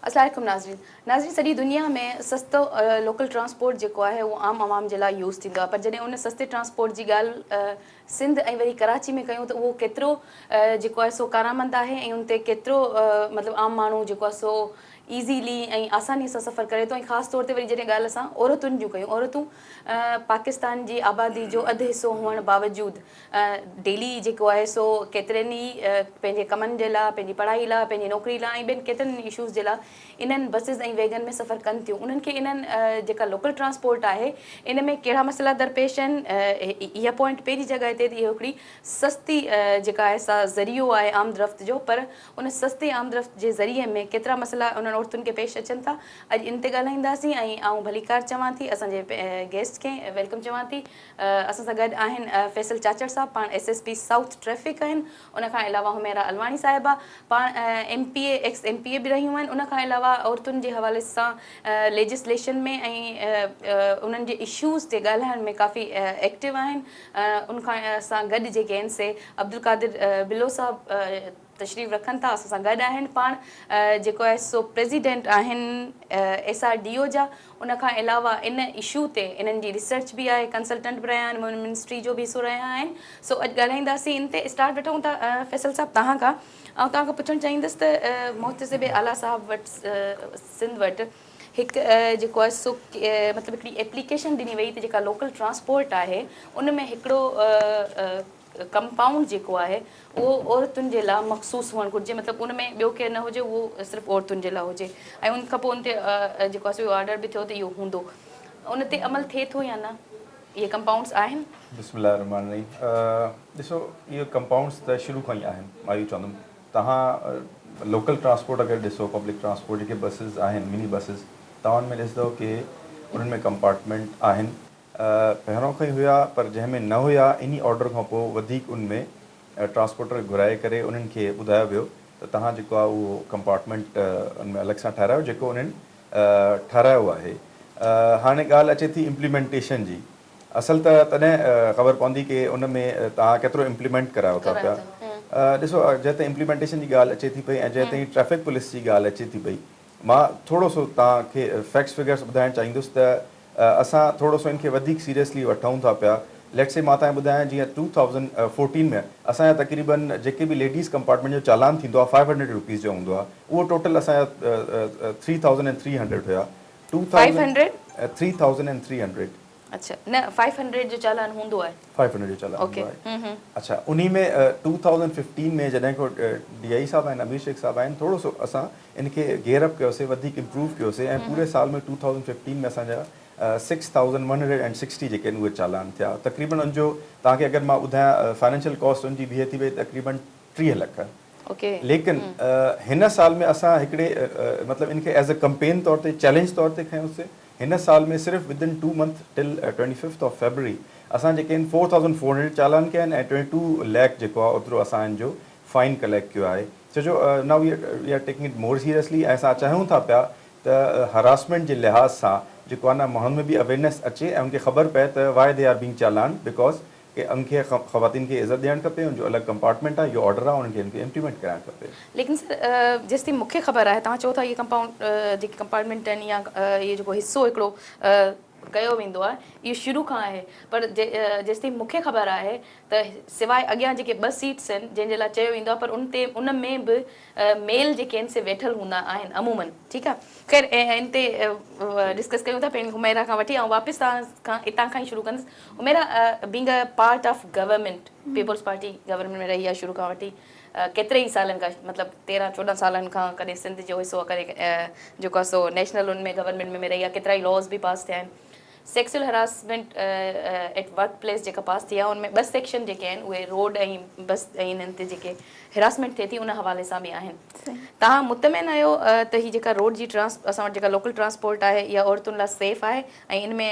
السلام عليڪم ناظرين ناظرين سڄي دنيا ۾ سستو لوڪل ٽرانسپورٽ جيڪو آهي اهو عام عوام جي لاء يوز ٿيندو آهي پر جڏهن ان سستي ٽرانسپورٽ جي ڳالهه سنڌ ۽ وري ڪراچي ۾ ڪيون ته اهو ڪيترو جيڪو آهي سو ڪارآمد آهي ۽ ان تي ڪيترو مطلب عام ماڻهو جيڪو آهي سو ايزيلي ۽ آساني سان سفر ڪري ٿو ۽ خاص طور تي وري جڏهن ڳالهه اسان عورتن جون ڪيون عورتون پاڪستان جي آبادي جو اڌ حصو هئڻ باوجود ڊيلي جيڪو آهي سو ڪيترن ئي پنهنجي ڪمن جي لاء پنهنجي پڙهائي لاء پنهنجي نوڪري لاء ۽ ٻين ڪيترن ئي اشوز جي لاء انهن بسز ۽ ويگن ۾ سفر ڪن ٿيون انهن کي انهن جيڪا لوڪل ٽرانسپورٽ آهي ان ۾ ڪهڙا مسئلا درپيش آهن اها پوائنٽ پهرين جڳهه تي ته اهو هڪڙي سستي جيڪا آهي سا ذريعو آهي آمد رفت جو پر ان سستي آمدرفت جي ذريعي ۾ ڪيترا مسئلا انهن عورتن کي پيش اچن ٿا اڄ ان تي ڳالهائينداسين ۽ آئون ڀليڪار چوان ٿي اسان جي گيسٽ کي welcome چوان ٿي اسان سان گڏ آهن فيصل چاچڙ صاحب پاڻ S S P south traffic آهن ان کان علاوه حميرا علواڻي صاحبه پاڻ M P A ex M P A به رهيون آهن ان کان علاوه عورتن جي حوالي سان ليجسليشن ۾ ۽ انهن جي اشوز تي ڳالهائڻ ۾ ڪافي ايڪٽو آهن ان کان سان گڏ جيڪي آهن سي عبدالقادر بلو صاحب تشريف رکن ٿا اسان سان گڏ آهن پاڻ جيڪو آهي سو پريزيڊنٽ آهن ايس آر ڊي او جا ان کان علاوه ان اشو تي انهن جي ريسرچ به آهي ڪنسلٽنٽ به رهيا آهن منسٽري جو به حصو رهيا آهن سو اڄ ڳالهائينداسين ان تي اسٽارٽ وٺون ٿا فيصل صاحب توهان کان آئون توهان کان پڇڻ چاهيندس ته محتسب اعليٰ صاحب وٽ سنڌ وٽ هڪ جيڪو آهي سو مطلب هڪڙي ايپليڪيشن ڏني وئي ته جيڪا لوڪل ٽرانسپورٽ آهي ان ۾ هڪڙو ڪمپائونڊ جيڪو آهي اهو عورتن جي لاء مخصوص هئڻ گهرجي مطلب ان ۾ ٻيو ڪير نه هجي اهو صرف عورتن جي لاء هجي ۽ ان کان پوء ان تي جيڪو آهي سو اهو آرڊر به ٿيو ته اهو هوندو ان تي عمل ٿئي ٿو يا نه اهي ڪمپائونڊس آهن؟ بسم الله الرحمٰن الرحيم ڏسو اهي ڪمپائونڊس ته شروع کان ئي آهن مان اهو چوندم توهان لوڪل ٽرانسپورٽ اگر ڏسو پبلڪ ٽرانسپورٽ جيڪي بسز آهن مني بسز توهان ان ۾ ڏسندو ڪي انهن ۾ ڪمپارٽمينٽ آهن پهريون کان ئي هيا پر جنهن ۾ نه هيا انهي آرڊر کان پوء وڌيڪ ان ۾ ٽرانسپورٽر گهرائي ڪري انهن کي ٻڌايو ويو ته توهان جيڪو آهي اهو ڪمپارٽمينٽ ان ۾ الڳ سان ٺهرايو جيڪو انهن ٺهرايو آهي هاڻي ڳالهه اچي ٿي امپليمينٽيشن جي اصل ته تڏهن خبر پوندي ڪي ان ۾ توهان ڪيترو امپليمينٽ ڪرايو ٿا پيا ڏسو جنهن تائين امپليمينٽيشن جي ڳالهه اچي ٿي پئي ۽ جنهن تائين ٽريفڪ پوليس جي ڳالهه اچي ٿي پئي مان ٿورو سو توهان کي فيڪٽس فگرس ٻڌائڻ چاهيندس ته اسان ٿورو سو ان کي وڌيڪ سيريسلي وٺون ٿا پيا ليٽس سي مان توهان کي ٻڌايان جيئن 2014 ۾ اسان جا تقريبن جيڪي به ليڊيز ڪمپارٽمينٽ جو چالان ٿيندو آهي فائيو هنڊريڊ روپيز جو هوندو آهي اهو ٽوٽل اسان جا 3300 هيا two thousand three thousand and three hundred اڇا نه فائيو هنڊريڊ جو چالان هوندو آهي. فائيو هنڊريڊ جو چالان هوندو آهي اڇا انهي ۾ ٽو ٿائوزنڊ ففٽين ۾ جڏهن کان ڊي I صاحب آهن امير شيخ صاحب آهن ٿورو سو اسان ان کي گيئر اپ ڪيوسي وڌيڪ امپروو ڪيوسي ۽ پوري سال ۾ ٽو ٿائوزنڊ ففٽين ۾ اسان جا 6160 جيڪي آهن اهي چالان ٿيا تقريبن ان جو توهان کي اگر مان ٻڌايان فائنينشل ڪاسٽ ان جي بيهي ٿي وئي تقريبن 30 لک ليڪن هن سال ۾ اسان هڪڙي مطلب ان کي ايز اي ڪمپين طور تي چئلينج طور تي کنيوسي هن سال ۾ صرف within two month till twenty fifth of February اسان جيڪي آهن فور ٿائوزنڊ فور هنڊريڊ چالان ڪيا آهن ۽ ٽوئنٽي ٽو ليک جيڪو آهي اوترو اسان ان جو فائن ڪليڪٽ ڪيو آهي ڇو جو now we are taking it more seriously ۽ اسان چاهيون ٿا پيا ته هراسمينٽ جي لحاظ سان جيڪو آهي نه ماڻهن ۾ به اويرنيس اچي ۽ ان کي خبر پئي ته why they are being challan because ڪي ان کي خواتين کي عزت ڏيڻ کپي ان جو الڳ ڪمپارٽمينٽ آهي اهو آرڊر آهي انهن کي ان کي امپليمينٽ ڪرائڻ کپي. ليڪن سر جيستائين مون کي خبر آهي توهان چئو ٿا اهي ڪمپائونڊ جيڪي ڪمپارٽمينٽ آهن يا اهي جيڪو حصو هڪڙو ڪيو ويندو آهي اهو شروع کان آهي پر جيستائين مون کي خبر آهي ته سواء اڳيان جيڪي ٻه سيٽس آهن جنهن جي لاء چيو ويندو آهي پر ان تي ان ۾ به ميل جيڪي آهن سي ويٺل هوندا آهن عمومن ٺيڪ آهي خير ان تي ڊسڪس ڪيون ٿا پهرين حميرا کان وٺي آئون واپس توهان کان اتان کان ئي شروع ڪندس Humaira being a part of government peoples party government ۾ رهي آهي شروع کان وٺي ڪيتري ئي سالن کان مطلب تيرهن چوڏهن سالن کان ڪڏهن سنڌ جو حصو آهي ڪڏهن جيڪو آهي سو نيشنل ان ۾ گورنمينٽ ۾ رهي آهي ڪيترا ئي لاز به پاس ٿيا آهن sexual harassment at work place جيڪا پاس ٿي آهي ان ۾ ٻه سيڪشن جيڪي آهن اهي روڊ ۽ بس ۽ انهن تي جيڪي هراسمينٽ ٿئي ٿي ان حوالي سان به آهن توهان مطمئن آهيو ته هي جيڪا روڊ جي ٽرانس اسان وٽ جيڪا لوڪل ٽرانسپورٽ آهي اها عورتن لاء سيف آهي ۽ ان ۾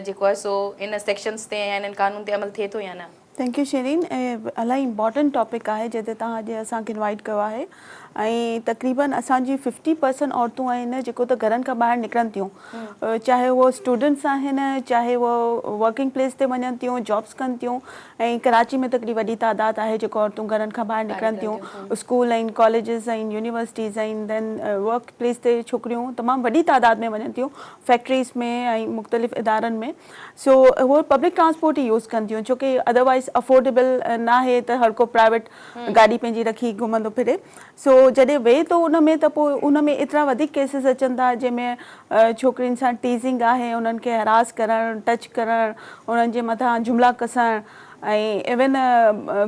جيڪو آهي سو ان سيڪشنز تي يا انهن قانون تي عمل ٿئي ٿو يا نه؟ Thank you Shireen الاهي امپارٽنٽ ٽاپڪ آهي جنهن تي توهان اڄ اسان کي انوائيٽ ڪيو آهي. ۽ تقريبن اسان جي ففٽي پرسنٽ عورتون آهن جيڪو ته گهرن کان ٻاهر نڪرن ٿيون چاهي اهو اسٽوڊنٽس آهن چاهي اهو ورڪنگ پليس تي وڃن ٿيون جابس ڪن ٿيون ۽ ڪراچي ۾ ته هڪڙي وڏي تعداد آهي جيڪو عورتون گهرن کان ٻاهر نڪرن ٿيون اسڪول آهن ڪاليجز آهن يونيورسٽيز آهن دين ورڪ پليس تي ڇوڪريون تمام وڏي تعداد ۾ وڃن ٿيون فيڪٽريز ۾ ۽ مختلف ادارن ۾ سو اهو پبلڪ ٽرانسپورٽ ئي يوز ڪن ٿيون ڇو ڪي ادروائز افورڊيبل ناهي ته هر ڪو پرائيويٽ گاڏي پنهنجي رکي گهمندو ڦري سو جڏهن ويهي ٿو ان ۾ ته پوء ان ۾ ايترا وڌيڪ ڪيسز اچن ٿا جنهن ۾ ڇوڪرين سان ٽيزنگ آهي انهن کي هراس ڪرڻ ٽچ ڪرڻ انهن جي مٿان جملا ڪسڻ ۽ ايون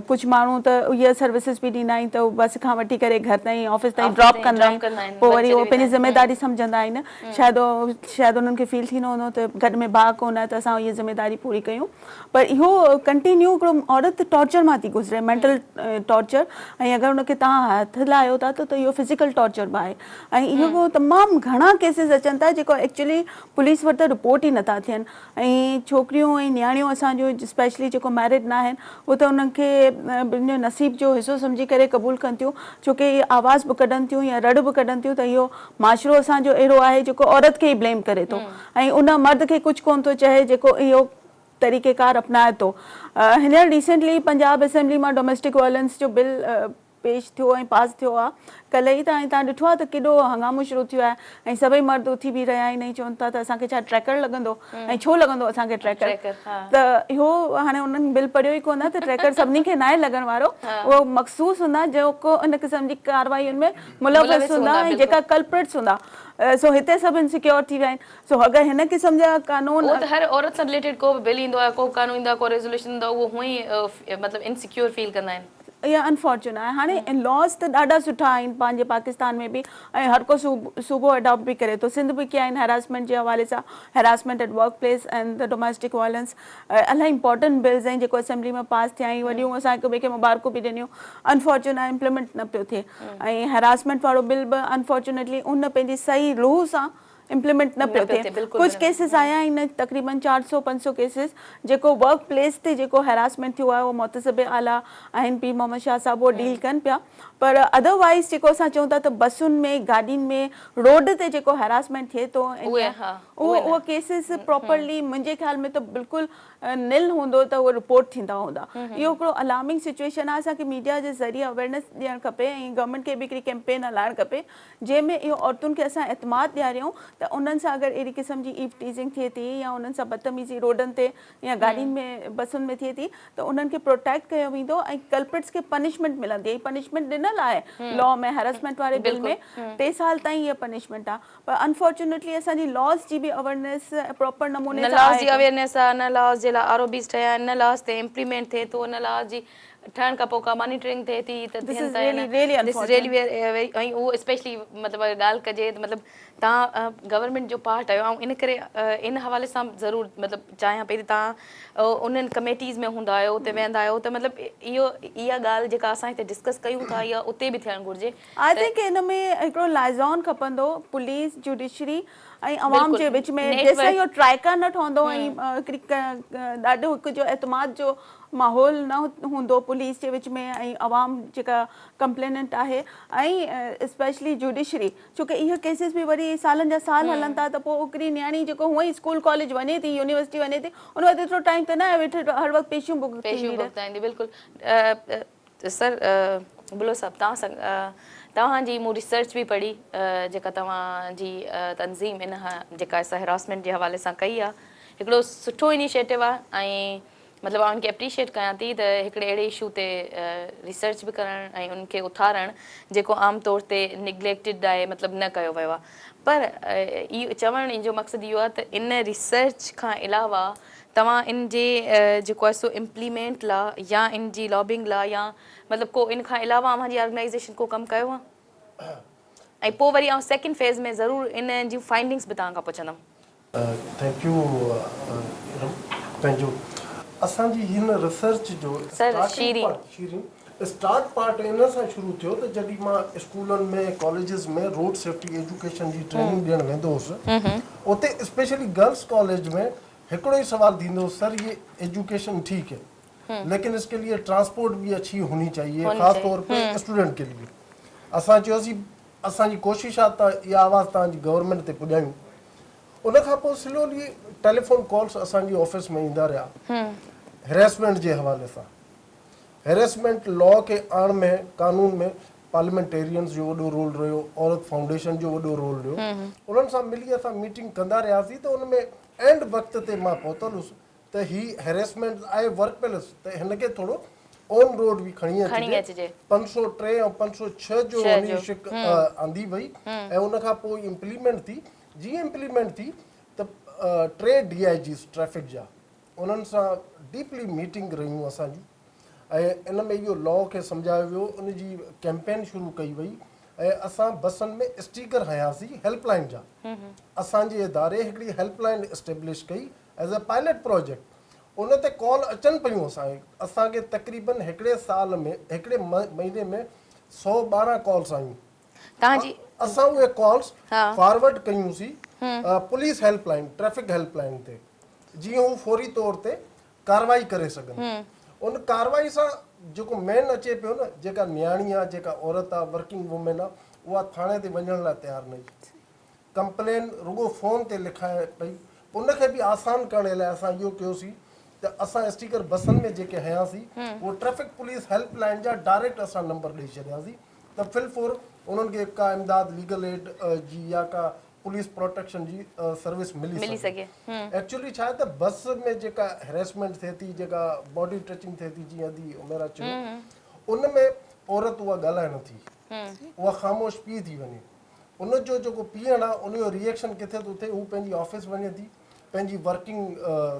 ڪجهه ماڻهو ته اهي سروسز به ڏيندا آهن ته بس کان وٺي ڪري گهر تائين آفيس تائين ڊراپ ڪندا آهن پوء وري اهو پنهنجي ذميداري سمجهندا آهن شايد شايد انهن کي فيل ٿيندو هوندو ته گهر ۾ ڀاء ڪونه آهي ته اسان اهي ذميداري پوري ڪيون پر اهو ڪنٽينيو هڪڙو عورت ٽارچر مان ٿي گذري مينٽل ٽارچر ۽ اگر ان کي توهان هٿ لايو ٿا ته اهو فزيڪل ٽارچر به آهي ۽ اهو تمام گهڻا ڪيسز اچن ٿا جيڪو ايڪچولي پوليس وٽ ته رپورٽ ئي نٿا ٿين ۽ ڇوڪريون ۽ نياڻيون اسان جون اسپيشلي جيڪو ميرڊ نه آهن اهي ته انهن کي پنهنجو نصيب جو حصو سمجهي ڪري قبول ڪن ٿيون ڇو ڪي اهي آواز به ڪڍن ٿيون يا رڙ به ڪڍن ٿيون ته اهو معاشرو اسان جو اهڙو آهي جيڪو عورت کي ئي بليم ڪري ٿو ۽ ان مرد کي ڪجهه ڪونه ٿو چئي جيڪو اهو طريقي ڪار اپنائي ٿو هينئر ريسينٽلي پنجاب اسيمبلي مان ڊوميسٽڪ وائلنس جو بل پيش ٿيو ۽ پاس ٿيو آ ڪلهه ئي ته ۽ توهان ڏٺو آ ته ڪيڏو هنگامو شروع ٿيو آهي ۽ سڀئي مرد اٿي بيهي رهيا آهن ۽ چون ٿا ته اسان کي ڇا ٽريڪر لڳندو ۽ ڇو لڳندو اسان کي ٽريڪر ته اهو هاڻي انهن بل پڙهيو ئي ڪونه ته ٽريڪر سڀني کي ناهي لڳڻ وارو اهو مخصوص هوندا جيڪو ان قسم جي ڪارروائين ۾ ملوث هوندا ۽ جيڪا ڪلپرٽس هوندا سو هتي سڀ انسيڪيور ٿي ويا آهن سو اگر هن قسم جا قانون. اهو ته هر عورت سان رليٽيڊ ڪو به بل ايندو آهي ڪو به قانون ايندو آهي ڪو ريزوليوشن ايندو آهي اهو هونئن ئي مطلب انسيڪيور فيل ڪندا آهن. اها انفارچون آهي هاڻي لاز ته ڏاڍا سٺا آهن پنهنجي پاڪستان ۾ به ۽ هر ڪو صوبو اڊاپٽ به ڪري ٿو سنڌ به ڪيا آهن هراسمينٽ جي حوالي سان harassment at work place and domestic violence الاهي امپورٽنٽ بلز آهن جيڪو اسيمبلي ۾ پاس ٿيا آهن وڏيون اسان هڪ ٻئي کي مبارڪون به ڏنيون انفارچون آهي امپليمينٽ نه پيو ٿئي ۽ هراسمينٽ وارو بل به انفارچونيٽلي ان پنهنجي صحيح روح سان امپليمينٽ نه پيو ٿئي ڪجهه ڪيسز آيا آهن تقريبن چار سو پنج سو ڪيسز جيڪو ورڪ پليس تي جيڪو هراسمينٽ ٿيو آهي اهو محتسب اعليٰ آهن پير محمد شاهه صاحب اهو ڊيل ڪن پيا پر ادر وائز جيڪو اسان چئون ٿا ته بسن ۾ گاڏين ۾ روڊ تي جيڪو هراسمينٽ ٿئي ٿو اهو اهو ڪيسز پراپرلي منهنجي خيال ۾ ته بلڪل نل هوندو ته اهو رپورٽ ٿيندا هوندا اهو هڪڙو الارمنگ سچويشن آهي اسان کي ميڊيا جي ذريعي اويرنيس ڏيڻ کپي ۽ گورنمينٽ کي به هڪڙي ڪيمپين هلائڻ کپي جنهن ۾ اهو عورتن کي اسان اعتماد ڏياريون ته انهن سان اگر اهڙي قسم جي ايو ٽيزنگ ٿئي ٿي يا انهن سان بدتميزي روڊن تي يا گاڏين ۾ بسن ۾ ٿئي ٿي ته انهن کي پروٽيڪٽ ڪيو ويندو ۽ ڪلپرٽس کي پنشمينٽ ملندي ۽ پنشمينٽ ڏنل آهي لا ۾ هراسمينٽ واري بل ۾ ٽي سال تائين اها پنشمينٽ آهي پر انفارچونيٽلي اسان جي لاز جي به اويرنيس پراپر نموني نه سان لاز آهي جي ڪونه. اويرنيس آهي نه لاز جي لاء آر او بيز ٺهيا آهن نه لاز تي امپليمينٽ ٿئي ٿو نه لاز جي ٺهڻ کان پوء ڪا مانيٽرنگ ٿئي ٿي ته This ٿين is ٿا يا really نه really This is really unfortunate. Very ۽ اهو اسپيشلي مطلب اگر ڳالهه ڪجي ته مطلب توهان گورنمينٽ جو پارٽ آهيو آئون ان ڪري ان حوالي سان ضرور مطلب چاهيان پئي ته توهان انهن ڪميٽيز ۾ هوندا آهيو اتي ويهندا آهيو ته مطلب اهو اها ڳالهه جيڪا اسان هتي ڊسڪس ڪيون ٿا اها اتي به ٿيڻ گهرجي I think ان ۾ هڪڙو لائزان کپندو پوليس جوڊيشري ۽ عوام جي وچ ۾ جيستائين اهو ٽرائيڪا نه ٺهندو ۽ هڪڙي ڏاڍو هڪ جو اعتماد جو ماحول نه هوندو پوليس جي وچ ۾ ۽ عوام جيڪا ڪمپليننٽ آهي ۽ اسپيشلي جوڊيشري ڇو ڪي اهي ڪيسز به وري سالن جا سال هلن ٿا ته پوء هڪڙي نياڻي جيڪو هونئن ئي اسڪول ڪاليج وڃي ٿي يونيورسٽي وڃي ٿي ان وٽ ايترو ٽائيم ته نه آهي ويٺي هر وقت پيشيون ڀڳتيندي پيشيون رهي. ڀڳتائيندي بلڪل سر بلو صاحب توهان سان توهان جي مون ريسرچ به پڙهي جيڪا توهان جي تنظيم ان جيڪا اسان هراسمينٽ جي حوالي سان ڪئي آهي هڪڙو سٺو انيشيٽو آهي ۽ مطلب آئون ان کي اپريشيٽ ڪيان ٿي ته هڪڙي اهڙي اشو تي ريسرچ به ڪرڻ ۽ ان کي اٿارڻ جيڪو عام طور تي نگليڪٽيڊ آهي مطلب نه ڪيو ويو آهي پر اهو چوڻ جو مقصد اهو آهي ته ان ريسرچ کان علاوه توهان ان جي جيڪو آهي سو امپليمينٽ لا يا ان جي لابنگ لا يا مطلب ڪو ان کان علاوه اوهان جي آرگنائيزيشن ڪو ڪم ڪيو آهي ۽ پوء وري آئون سيڪنڊ فيز ۾ ضرور ان جون فائنڊنگس به توهان کان پڇندم. Thank you Iram پنهنجو اسان جي هن ريسرچ جو sir starting Shirin. Part Shirin start part ان سان شروع ٿيو ته جڏهن مان اسڪولن ۾ ڪاليجز ۾ روڊ سيفٽي ايجوڪيشن جي ٽريننگ ڏيڻ ويندو هوس اتي اسپيشلي گرلس ڪاليج ۾ هڪڙو ئي سوال ٿيندو هو سر يي ايجوڪيشن ٺيڪ هي ليڪن اس ڪي ليي ٽرانسپورٽ بي اڇي هوني چاهيي خاص طور پي اسٽوڊنٽ ڪي ليي. اسان چيوسين اسان جي ڪوشش آ ته اها آواز توهان جي گورنمينٽ تي پڄايون. ان کان پوء سلولي ٽيليفون ڪالس اسان جي آفيس ۾ ايندا رهيا هريسمينٽ جي حوالي سان. هريسمينٽ لا کي آڻ ۾ قانون ۾ پارليامينٽيرينز جو وڏو رول رهيو، عورت فائونڊيشن جو وڏو رول رهيو. انهن سان ملي اسان ميٽنگ ڪندا رهياسين ته ان ۾ اينڊ وقت تي مان پهتل هيس ته هي هريسمينٽ آهي ورڪ پليس ته هن کي ٿورو آن روڊ به کڻي اچجي. 503 ۽ 506 جو انهي شق آندي وئي ۽ ان کان پوء امپليمينٽ ٿي. جيئن امپليمينٽ ٿي ته T D I Gs traffic جا انهن سان ڊيپلي ميٽنگ رهيون اسان جون ۽ ان ۾ اهو لا کي سمجهايو ويو ان جي ڪيمپين شروع ڪئي وئي ۽ اسان بسن ۾ اسٽيڪر هنياسين هيلپ لائن جا اسان جي اداري هڪڙي هيلپ لائن اسٽيبلش ڪئي ايز اي پائلٽ پروجيڪٽ ان تي ڪال اچن پيون اسان کي اسان کي تقريبن هڪڙي سال ۾ هڪڙي مهيني ۾ 112 ڪالس آيون توهان جي اسان اهي ڪالس فارورڊ ڪيون سين police helpline traffic helpline تي جيئن هو فوري طور تي ڪارروائي ڪري سگهن ان ڪارروائي سان جيڪو مين اچي پيو نه جيڪا نياڻي آ جيڪا عورت آ ورڪنگ وومين آ اها ٿاڻي تي وڃڻ لاء تيار نه هئي ڪمپلين رڳو فون تي لکائي پئي ان کي به آسان ڪرڻ لاء اسان اهو ڪيوسين ته اسان اسٽيڪر بسن ۾ جيڪي هنياسين اهو ٽريفڪ پوليس هيلپ لائين جا ڊائريڪٽ اسان نمبر ڏئي ڇڏياسين ته في الفور انهن کي ڪا امداد ليگل ايڊ جي يا ڪا پوليس پروٽيڪشن جي سروس ملي سگهي. ايڪچولي ڇا آهي ته بس ۾ جيڪا هريسمينٽ ٿئي ٿي جيڪا باڊي ٽچنگ ٿئي ٿي جيئن ادي عميرا چيو ان ۾ عورت اها ڳالهائي نٿي اها خاموش پي ٿي وڃي ان جو جيڪو پيئڻ آهي ان جو ريئيڪشن ڪٿي ٿو ٿئي هو پنهنجي آفيس وڃي ٿي پنهنجي ورڪنگ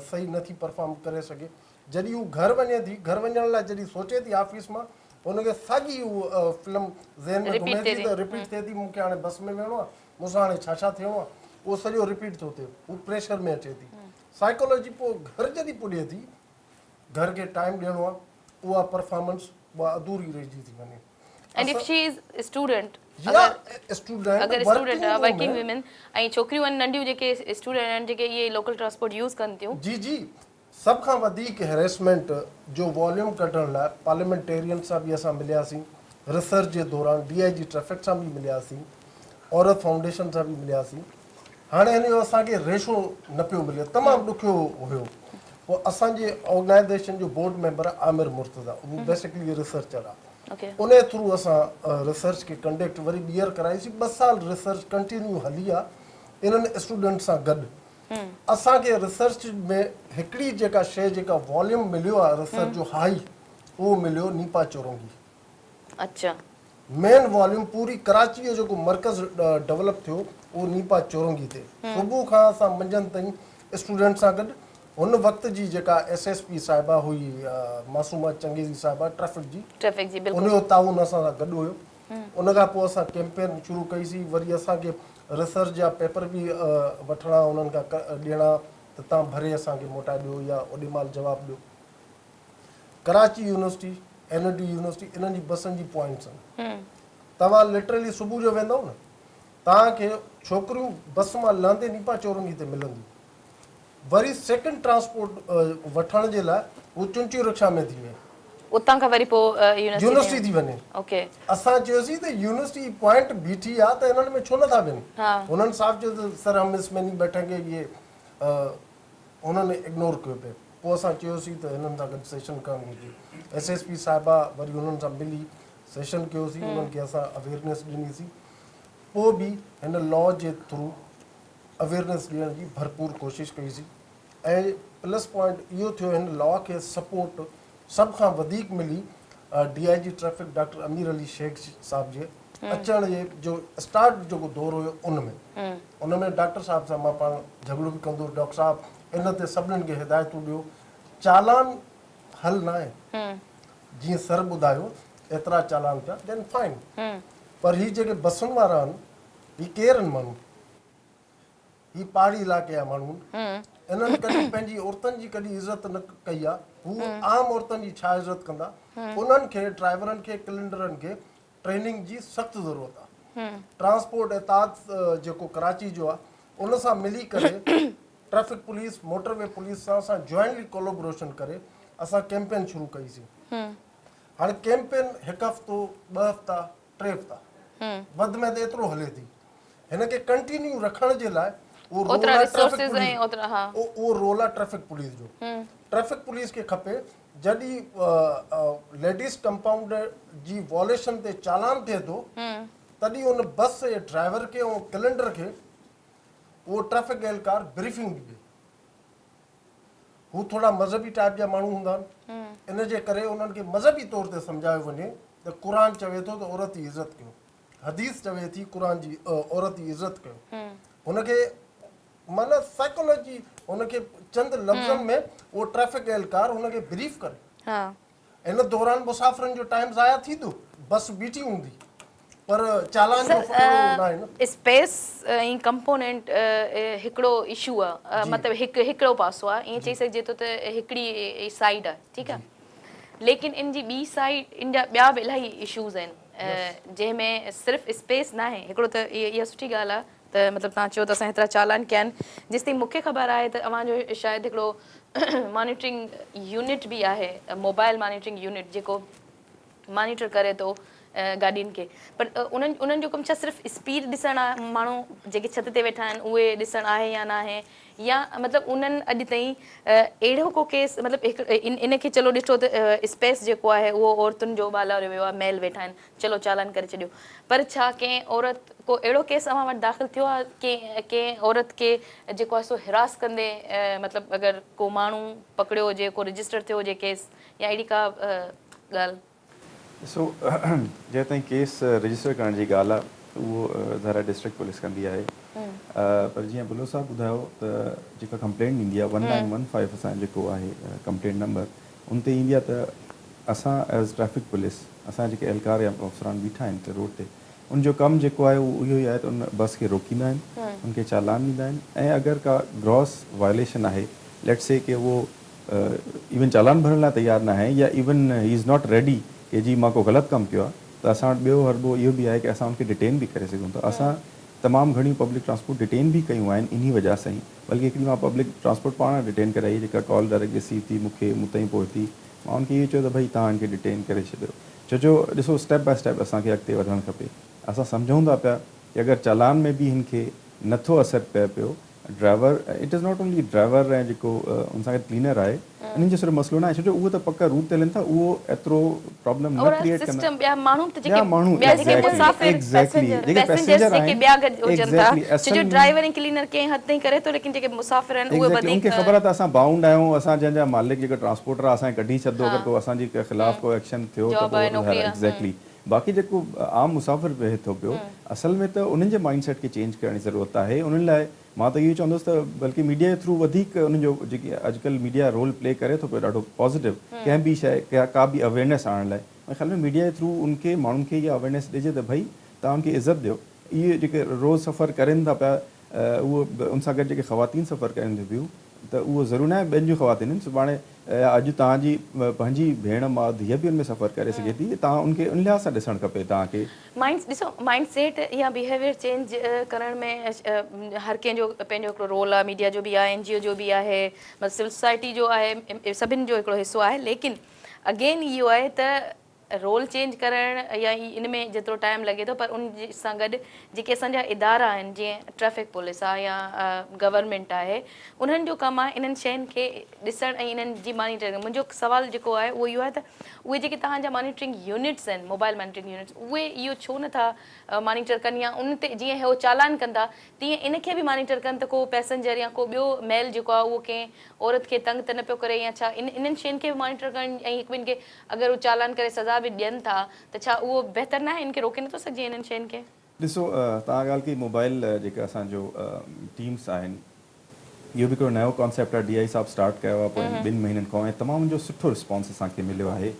صحيح نٿي پرفارم ڪري سگهي جڏهن هو گهر وڃي ٿي، گهر وڃڻ لاء جڏهن سوچي ٿي آفيس مان، هن کي ساڳي هو فلم ذهن ۾ گهمي ٿي ته رپيٽ ٿئي ٿي، مون کي هاڻي بس ۾ ويهڻو آهي، مون سان هاڻي ڇا ڇا ٿيڻو آهي، اهو سڄو رپيٽ ٿو ٿئي، هو پريشر ۾ اچي ٿي. سائيڪالاجي پوء گهر جڏهن پڄي ٿي، گهر کي ٽائيم ڏيڻو آهي، اها پرفارمنس اها اڌوري رهجي ٿي وڃي. And if she is student يا اسٽوڊنٽ اگر اسٽوڊنٽ آهي ورڪنگ وومين ۽ ڇوڪريون آهن ننڍيون جيڪي اسٽوڊنٽ آهن جيڪي اهي لوڪل ٽرانسپورٽ يوز ڪن ٿيون. جي جي سڀ کان وڌيڪ هريسمينٽ جو واليوم ڪڍڻ لاء پارليامينٽيرين سان به اسان ملياسين، ريسرچ جي دوران ڊي I جي ٽريفڪ سان به ملياسين، عورت فائونڊيشن سان به ملياسين، هاڻي هن جو اسان کي ريشو نه پيو ملي، تمام ڏکيو هيو، پوء اسان جي آرگنائيزيشن جو بورڊ ميمبر آهي عامر مرتضيٰ، هو بيسڪلي ريسرچر آهي، انهي ٿرو اسان ريسرچ کي ڪنڊڪٽ وري ٻيهر ڪرائيسين، ٻه سال ريسرچ ڪنٽينيو هلي آهي انهن اسٽوڊنٽس سان گڏ. اسان کي ريسرچ ۾ هڪڙي جيڪا شيء جيڪا واليوم مليو آهي ريسرچ جو هائي اهو مليو نيپا چورنگي. اچا. مين واليوم پوري ڪراچي جو جيڪو مرڪز ڊولپ ٿيو اهو نيپا چورنگي تي صبح کان اسان منجهند تائين اسٽوڊنٽ سان گڏ هن وقت جي جيڪا ايس ايس پي صاحبه هئي معصومه چنگيزي صاحبه ٽريفڪ جي ٽريفڪ جي بلڪل ان جو تعاون اسان سان گڏ هيو ان کان پوء اسان ڪيمپين شروع ڪئي سين وري اسان کي ريسرچ جا پيپر به وٺڻا انهن کان ڏيڻا ته تان ڀري اسان کي موٽائي ڏيو يا اوڏي مهل جواب ڏيو. Karachi university, N E D university انهن جي بسن جي پوائنٽس آهن. توهان لٽرلي صبح جو ويندؤ نه توهان کي ڇوڪريون بس مان لهندي نيپا چورنگي تي ملنديون. وري سيڪنڊ ٽرانسپورٽ وٺڻ جي لاء هو چنچي رڪشا ۾ ٿي وڃي. اتان کان وري پوء يونيورسٽي ٿي وڃي. اوڪي. اسان چيوسين ته يونيورسٽي پوائنٽ بيٺي آ ته انهن ۾ ڇو نٿا ويهن. هنن صاف چيو ته سر هم اس ۾ نهين بيٺنگي يي هنن اگنور ڪيو پئي. پوء اسان چيوسين ته هنن سان گڏ سيشن ڪرڻ گهرجي. ايس ايس پي صاحبه وري هنن سان ملي سيشن ڪيوسين انهن کي اسان اويرنيس ڏنيسين. پوء به هن لا جي ٿرو اويرنيس ڏيڻ جي ڀرپور ڪوشش ڪئي سين ۽ پلس پوائنٽ اهو ٿيو هن لا کي سپورٽ سڀ کان وڌيڪ ملي D I G traffic doctor Amir Ali Shaikh صاحب جي اچڻ جي جو اسٽارٽ جيڪو دور هيو ان ۾ ان ۾ ڊاڪٽر صاحب سان مان پاڻ جهڳڙو به ڪندو هوس ڊاڪٽر صاحب ان تي سڀنن کي هدايتون ڏيو چالان حل ناهي جيئن سر ٻڌايو ايترا چالان ٿيا دين فائن پر هي جيڪي بسن وارا آهن هي ڪير آهن ماڻهو؟ هي پهاڙي علائقي جا ماڻهو آهن. انهن ڪڏهن پنهنجي عورتن جي ڪڏهن عزت نه ڪئي آهي. هو عام عورتن جي ڇا عزت ڪندا؟ انهن کي ڊرائيورن کي ڪلينڊرن کي ٽريننگ جي سخت ضرورت آهي. ٽرانسپورٽ اتحاد جيڪو ڪراچي جو آهي ان سان ملي ڪري traffic police motor V police سان اسان جوائنٽلي ڪولابروشن ڪري اسان ڪيمپين شروع ڪئي سين. هاڻي ڪيمپين هڪ هفتو ٻه هفتا ٽي هفتا. وڌ ۾ وڌ ايترو هلي ٿي. هن کي ڪنٽينيو رکڻ جي لاء اهو رول اوترا آهي ٽريفڪ ريسورسز ۽ پوليس اوترا ها. اهو رول آهي ٽريفڪ پوليس جو. ٽريفڪ پوليس کي کپي جڏهن ليڊيز ڪمپائونڊ جي وائوليشن تي چالان ٿئي ٿو تڏهن ان بس جي ڊرائيور کي ۽ ڪلينڊر کي اهو ٽريفڪ اهلڪار بريفنگ ڏئي. هو ٿورا مذهبي ٽائيپ جا ماڻهو هوندا آهن ان جي ڪري انهن کي مذهبي طور تي سمجهايو وڃي ته قرآن چوي ٿو ته عورت جي عزت ڪيو حديث چوي ٿي قرآن جي عورت جي عزت ڪيو هن کي معنيٰ سائيڪالاجي هن کي چند لفظن ۾ اهو ٽريفڪ اهلڪار هن کي بريف ڪري. ان دوران مسافرن جو ٽائيم ضايع ٿيندو، بس بيٺي هوندي پر چالان جو اهڙو ناهي نه. اسپيس ۽ ڪمپونينٽ هڪڙو اشو آ مطلب هڪ هڪڙو پاسو آ ائين چئي سگهجي ٿو ته هڪڙي سائيڊ آ ٺيڪ آ ليڪن ان جي ٻي سائيڊ ان جا ٻيا به الاهي اشوز آهن جنهن ۾ صرف اسپيس ناهي هڪڙو ته اها سٺي ڳالهه آ ته مطلب توهان چيو ته اسان هيترا چالان ڪيا آهن جيستائين مون کي خبر آهي ته اوهان جو شايد هڪڙو مانيٽرنگ يونٽ به آهي موبائل مانيٽرنگ يونٽ جيڪو مانيٽر ڪري ٿو گاڏين کي پر انهن انهن جو ڪم ڇا صرف اسپيڊ ڏسڻ آهي ماڻهو جيڪي ڇت تي ويٺا آهن اهي ڏسڻ آهي يا ناهي يا مطلب انهن اڄ تائين اهڙو ڪو ڪيس مطلب هڪ ان کي چلو ڏٺو ته اسپيس جيڪو آهي اهو عورتن جو ٻالاريو ويو آهي ميل ويٺا آهن چلو چالان ڪري ڇڏيو پر ڇا ڪنهن عورت ڪو اهڙو ڪيس اوهان وٽ داخل ٿيو آهي ڪنهن ڪنهن عورت کي جيڪو آهي سو حراس ڪندي مطلب اگر ڪو ماڻهو پڪڙيو هجي ڪو رجسٽر ٿيو هجي ڪيس يا اهڙي ڪا ڳالهه. ڏسو جنهن تائين ڪيس رجسٽر ڪرڻ جي ڳالهه آهي اهو ظاهر آهي ڊسٽرڪٽ پوليس ڪندي آهي پر جيئن بلوچ صاحب ٻڌايو ته جيڪا ڪمپلينٽ ايندي آهي 1915 اسان جيڪو آهي ڪمپلينٽ نمبر ان تي ايندي آهي ته اسان ايز ٽريفڪ پوليس اسان جا جيڪي اهلڪار يا افسران بيٺا آهن اتي روڊ تي ان جو ڪم جيڪو آهي اهو اهو ئي آهي ته ان بس کي روڪيندا آهن ان کي چالان ڏيندا آهن ۽ اگر ڪا گراس وائليشن آهي ليٽس سي ڪي اهو ايون چالان ڀرڻ لاء تيار ناهي يا ايون هي از not ready ڪي جي مان ڪو غلط ڪم ڪيو آهي ته اسان وٽ ٻيو حربو اهو به آهي ڪي اسان ان کي ڊيٽين به ڪري سگهون ٿا اسان تمام گهڻيون پبلڪ ٽرانسپورٽ ڊيٽين به ڪيون آهن انهي وجه سان ئي بلڪه هڪڙي مان پبلڪ ٽرانسپورٽ پاڻ ڊيٽين ڪرائي جيڪا ڪال ڊائريڪٽ رسيو ٿي مون کي مون تائين پهتي مان ان کي اهو چيو ته ڀئي توهان ان کي ڊيٽين ڪري ڇڏيو ڇو جو ڏسو اسٽيپ باء اسٽيپ اسان کي اڳتي وڌڻ کپي اسان سمجهون ٿا پيا ڪي اگر چالان ۾ به هن کي نٿو اثر پئي پيو driver it is not only driver ۽ جيڪو ان سان گڏ ڪلينر آهي انهن جو صرف مسئلو ناهي ڇو جو اهو ته پڪ روٽ تي هلن ٿا اهو ايترو پرابلم نه ڪريئيٽ ڪندا ٻيا ماڻهو ته جيڪي ٻيا جيڪي مسافر ايگزيڪٽلي جيڪي پئسينجرز جيڪي ٻيا گڏ هجن ٿا ڇو جو ڊرائيور ۽ ڪلينر ڪنهن حد تائين ڪري ٿو ليڪن جيڪي مسافر آهن اهي وڌيڪ ان کي خبر آهي ته اسان بائونڊ آهيون اسان جنهن جا مالڪ جيڪو ٽرانسپورٽر آهي اسان کي ڪڍي ڇڏندو اگر ڪو اسان جي خلاف ڪو ايڪشن ٿيو ته پوء ايگزيڪٽلي باقي جيڪو عام مسافر ويهي ٿو پيو اصل ۾ ته انهن جي مائنڊ سيٽ کي چينج ڪرڻ جي ضرورت آهي انهن لاء مان ته اهو چوندس ته بلڪه ميڊيا جي ٿرو وڌيڪ انهن جو جيڪي اڄڪلهه ميڊيا رول پلي ڪري ٿو پيو ڏاڍو پازيٽو ڪنهن به شيء ڪا به اويئرنيس آڻڻ لاء منهنجي خيال ۾ ميڊيا جي ٿرو ان کي ماڻهن کي اها اويئرنيس ڏجي ته ڀئي توهان ان کي عزت ڏيو اهي جيڪي روز سفر ڪرين ٿا پيا اهو ان سان گڏ جيڪي خواتين سفر ڪرين ٿيون پيون ته اهو ضروري ناهي ٻين جون خواتين آهن سڀاڻي يا اڄ توهان جي پنهنجي ڀيڻ ماء ڌيء به ان ۾ سفر ڪري سگهي ٿي توهان ان کي ان لحاظ سان ڏسڻ کپي توهان کي. مائنڊ ڏسو مائنڊ سيٽ يا بيهيويئر چينج ڪرڻ ۾ هر ڪنهن جو پنهنجو هڪڙو رول آهي ميڊيا جو به آهي اين جي او جو به آهي مطلب سول سوسائٽي جو آهي سڀن جو هڪڙو حصو آهي ليڪن اگين اهو آهي ته رول چينج ڪرڻ يا ان ۾ جيترو ٽائيم لڳي ٿو پر ان سان گڏ جيڪي اسان جا ادارا آهن جيئن ٽريفڪ پوليس آهي يا گورنمينٽ آهي انهن جو ڪم آهي انهن شين کي ڏسڻ ۽ انهن جي مانيٽرنگ منهنجو سوال جيڪو آهي اهو اهو آهي ته اهي جيڪي توهان جا مانيٽرنگ يونٽس آهن موبائل مانيٽرنگ يونٽس اهي اهو ڇو نٿا مانيٽر ڪن يا ان تي جيئن هو چالان ڪن ٿا تيئن ان کي به مانيٽر ڪن ته ڪو پئسنجر يا ڪو ٻيو ميل جيڪو آهي اهو ڪنهن عورت کي تنگ ته نه پيو ڪري يا ڇا انهن شين کي به مانيٽر ڪرڻ ۽ هڪ ٻن کي اگر هو چالان ڪري سزا به ڏين ٿا ته ڇا اهو بهتر ناهي ان کي روڪي نٿو سگهجي انهن شين کي؟ ڏسو توهان ڳالهه ڪئي موبائل جيڪا اسان جو ٽيمس آهن اهو به هڪڙو نيو ڪانسيپٽ آهي ڊي I صاحب اسٽارٽ ڪيو آهي پوئين ٻن مهينن کان ۽ تمام ان جو سٺو رسپانس اسان کي مليو آهي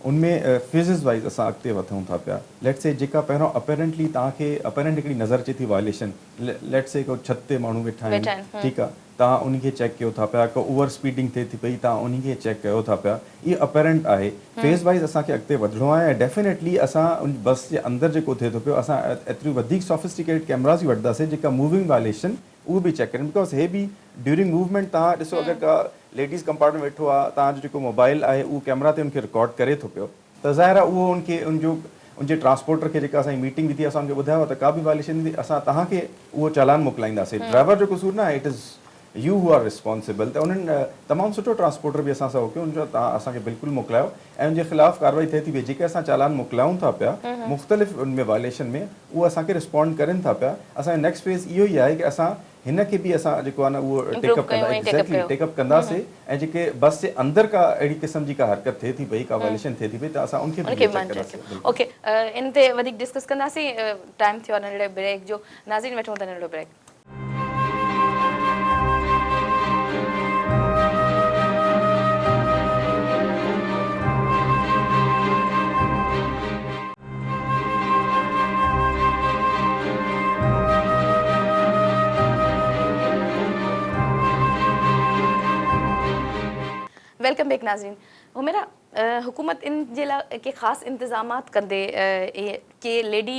ان ۾ فيزز وائز اسان اڳتي وڌون ٿا پيا ليٽ سي جيڪا پهريون اپيرنٽلي توهان کي اپيرنٽ هڪڙي نظر اچي ٿي وائليشن ليٽ سي ڪو ڇت تي ماڻهو ويٺا آهن ٺيڪ آهي توهان انهي کي چيڪ ڪيو ٿا پيا، ڪو اوور اسپيڊنگ ٿئي ٿي پئي توهان انهي کي چيڪ ڪيو ٿا پيا، اهو اپيرنٽ آهي، فيز وائيز اسان کي اڳتي وڌڻو آهي ۽ ڊيفينيٽلي اسان ان بس جي اندر جيڪو ٿئي ٿو پيو اسان ايتريون وڌيڪ سافسٽيڪيٽيڊ ڪيمراز به وٺنداسين جيڪا موونگ وائليشن اهو به چيڪ ڪرين because هي به ڊيورنگ موومينٽ توهان ڏسو اگر ڪا ليڊيز ڪمپارٽمينٽ ويٺو آهي توهان جو جيڪو موبائل آهي اهو ڪيمرا تي ان کي رڪارڊ ڪري ٿو پيو ته ظاهر آهي اهو ان کي ان جو ان جي ٽرانسپورٽر کي جيڪا اسان جي ميٽنگ به ٿي اسان ان کي ٻڌايو آهي ته ڪا به وائليشن ٿيندي اسان توهان کي اهو چالان موڪلائينداسين ڊرائيور جو قصور نه آهي it is you who are responsible ته انهن تمام سٺو ٽرانسپورٽر به اسان سان اهو ڪيو ان چيو توهان اسان کي بلڪل موڪلايو ۽ ان جي خلاف ڪارروائي ٿئي ٿي پئي جيڪي اسان چالان موڪلايون ٿا پيا مختلف ان ۾ وائليشن ۾ اهو اسان کي رسپونڊ ڪرين ٿا پيا اسان جو نيڪسٽ فيز اهو ئي آهي ڪي اسان هن کي به اسان جيڪو آهي نه اهو ٽيڪ اپ ڪندا ايگزيڪٽلي ٽيڪ اپ ڪنداسي ۽ جيڪي بس جي اندر ڪا اهڙي قسم جي ڪا حرڪت ٿئي ٿي پئي ڪا وائليشن ٿئي ٿي پئي ته اسان ان کي به چيڪ ڪنداسي. اوڪي ان تي وڌيڪ ڊسڪس ڪنداسين ٽائيم ٿيو آهي ننڍڙي بريڪ جو ناظرين وٺون ٿا ننڍڙو بريڪ. Welcome back ناظرين حميرا حڪومت ان جي لاء ڪي خاص انتظامات ڪندي ڪي ليڊي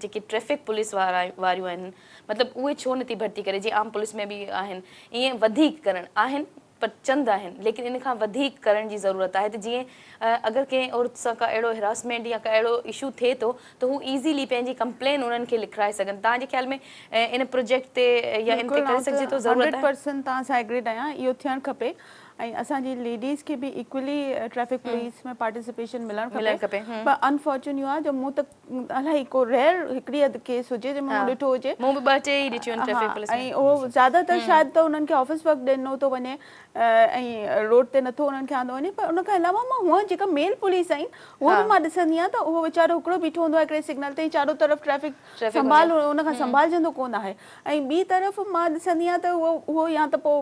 جيڪي ٽريفڪ پوليس وارا واريون آهن مطلب اهي ڇو نٿي ڀرتي ڪري جيئن عام پوليس ۾ به آهن ائين وڌيڪ ڪرڻ آهن پر چند آهن ليڪن ان کان وڌيڪ ڪرڻ جي ضرورت آهي ته جيئن اگر ڪنهن عورت سان ڪا اهڙو هراسمينٽ يا ڪا اهڙو اشو ٿئي ٿو ته هو ايزيلي پنهنجي ڪمپلين انهن کي لکرائي سگهن توهان جي خيال ۾ ان پروجيڪٽ تي يا ان تي ڪري سگهجي ٿو ضرورت آهي؟ هنڊريڊ پرسنٽ توهان سان ايگريڊ آهيان اهو ٿيڻ کپي ۽ اسان جي ليڊيز کي به ايڪولي ٽريفڪ پوليس ۾ پارٽيسپيشن ملڻ کپي پر انفارچون اهو آهي جو مون ته الائي ڪو ريئر هڪڙي اڌ ڪيس هجي جنهن ۾ مون ڏٺو هجي. مون به ٻه ٽي ئي ڏٺيون آهن ٽريفڪ پوليس ۾. ۽ اهو زياده تر شايد ته انهن کي آفيس ورڪ ڏنو ٿو وڃي ۽ روڊ تي نٿو انهن کي آندو وڃي پر ان کان علاوه مان هونئن جيڪا ميل پوليس آهن اهو به مان ڏسندي آهيان ته اهو ويچارو هڪڙو بيٺو هوندو آهي هڪڙي سگنل تي ۽ چارو طرف ٽريفڪ سنڀال ان کان سنڀالجندو ڪونه آهي ۽ ٻي طرف مان ڏسندي آهيان ته اهو اهو يا ته پوء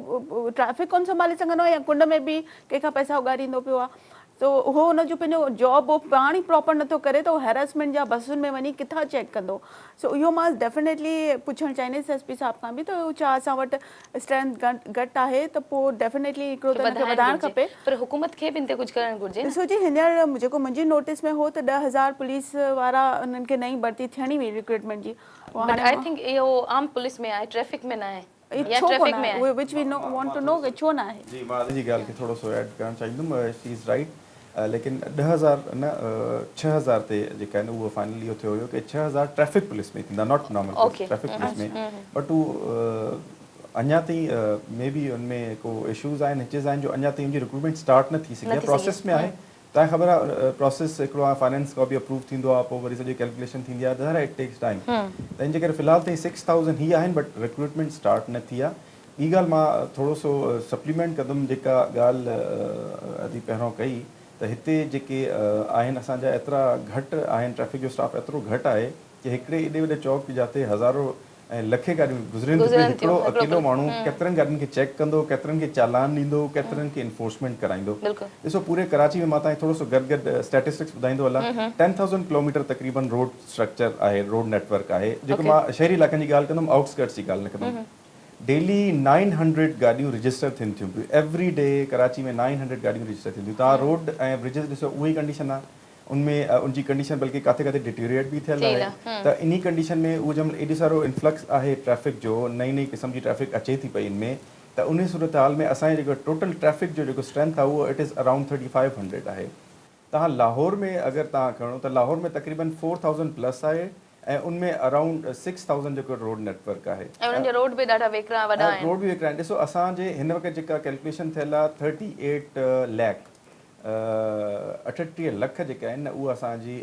ٽريفڪ ڪونه سنڀالي سگهندو آهي يا ڪنڊ ۾ به ڪنهن کان پئسا اڳاڙيندو پيو آهي سو هو ان جو پنهنجو جاب هو پاڻ ئي پراپر نٿو ڪري ته هو هيراسمينٽ جا بسن ۾ وڃي ڪٿان چيڪ ڪندو سو اهو مان ڊيفينيٽلي پڇڻ چاهيندس ايس پي صاحب کان به ته ڇا اسان وٽ اسٽرينٿ گهٽ آهي ته پوء ڊيفينيٽلي هڪڙو ته ان کي وڌائڻ کپي. پر حڪومت کي به ان تي ڪجهه ڪرڻ گهرجي نه. ڏسو جي هينئر جيڪو منهنجي نوٽيس ۾ هو ته 10,000 پوليس وارا انهن کي نئين ڀرتي ٿيڻي هئي ريڪروٽمينٽ جي اها هاڻي بٽ I think اهو عام پوليس ۾ آهي ٽريفڪ ۾ ناهي. يا ڇو ڪونه آهي which we want to know ڪي ڇو نه آهي. جي مان ان جي ڳالهه کي ٿورو سو ايڊ ڪرڻ چاهيندم شي از رائيٽ ليڪن 10,000 نه 6,000 تي جيڪا آهن اهو فائنل اهو ٿيو هيو ڪي 6,000 ٽريفڪ پوليس ۾ ٿيندا not normal police traffic police ۾ but هو اڃا تائين مي بي ان ۾ ڪو اشوز آهن هچز آهن جو اڃا تائين ان جي رڪروٽمينٽ اسٽارٽ نه ٿي سگهي آهي پروسيس ۾ آهي توهان کي خبر آهي پروسيس هڪڙو آهي فائنانس کان به اپروو ٿيندو آهي پوء وري سڄي ڪيلڪوليشن ٿيندي آهي ظاهر آهي it takes time ته ان جي ڪري في الحال تائين 6000 هي آهن بٽ ريڪروٽمينٽ اسٽارٽ نه ٿي آهي ٻي ڳالهه مان ٿورو سو سپليمينٽ ڪندم جيڪا ڳالهه ادي پهريون ڪئي ته هتي جيڪي آهن اسان جا ايترا گهٽ آهن ٽريفڪ جو اسٽاف ايترو گهٽ آهي ڪي هڪڙي ايڏي وڏي چوڪ جاتي هزارو ۽ لکين گاڏيون گذرين ٿيون پيون هڪڙو اڪيلو ماڻهو ڪيترن گاڏين کي چيڪ ڪندو ڪيترن کي چالان ڏيندو ڪيترن کي انفورسمينٽ ڪرائيندو ڏسو پوري ڪراچي ۾ مان توهان کي ٿورو سو گڏ گڏ اسٽيٽسٽڪس ٻڌائيندو هلان 10,000 ڪلوميٽر تقريبن روڊ اسٽرڪچر آهي روڊ نيٽ ورڪ آهي جيڪو مان شهري علائقن جي ڳالهه ڪندم آئوٽ اسڪرٽس جي ڳالهه نه ڪندم ڊيلي 900 گاڏيون رجسٽر ٿين ٿيون پيون ايوري ڊي ڪراچي ۾ 900 گاڏيون رجسٽر ٿين ٿيون توهان روڊ ۽ برجز ڏسو اهي ئي ڪنڊيشن آهي ان ۾ ان جي ڪنڊيشن بلڪه ڪاٿي ڪاٿي ڊيٽيوريٽ به ٿيل آهي ته انهي ڪنڊيشن ۾ اهو جنهن مهل ايڏو سارو انفلڪس آهي ٽريفڪ جو نئين نئين قسم جي ٽريفڪ اچي ٿي پئي ان ۾ ته انهي صورتحال ۾ اسان جي جيڪو ٽوٽل ٽريفڪ جو جيڪو اسٽرينٿ آهي اهو it is around 3500 آهي توهان لاهور ۾ اگر توهان کڻو ته لاهور ۾ تقريبن 4000 پلس آهي ۽ ان ۾ اراونڊ 6000 جيڪو روڊ نيٽ ورڪ آهي. ۽ انهن جا روڊ به ڏاڍا ويڪرا ۽ وڏا آهن. روڊ به ويڪرا آهن ڏسو اسان جي هن وقت جيڪا ڪيلڪوليشن ٿيل آهي 38 ليک 38 لک جيڪا آهن نه اهو اسان جي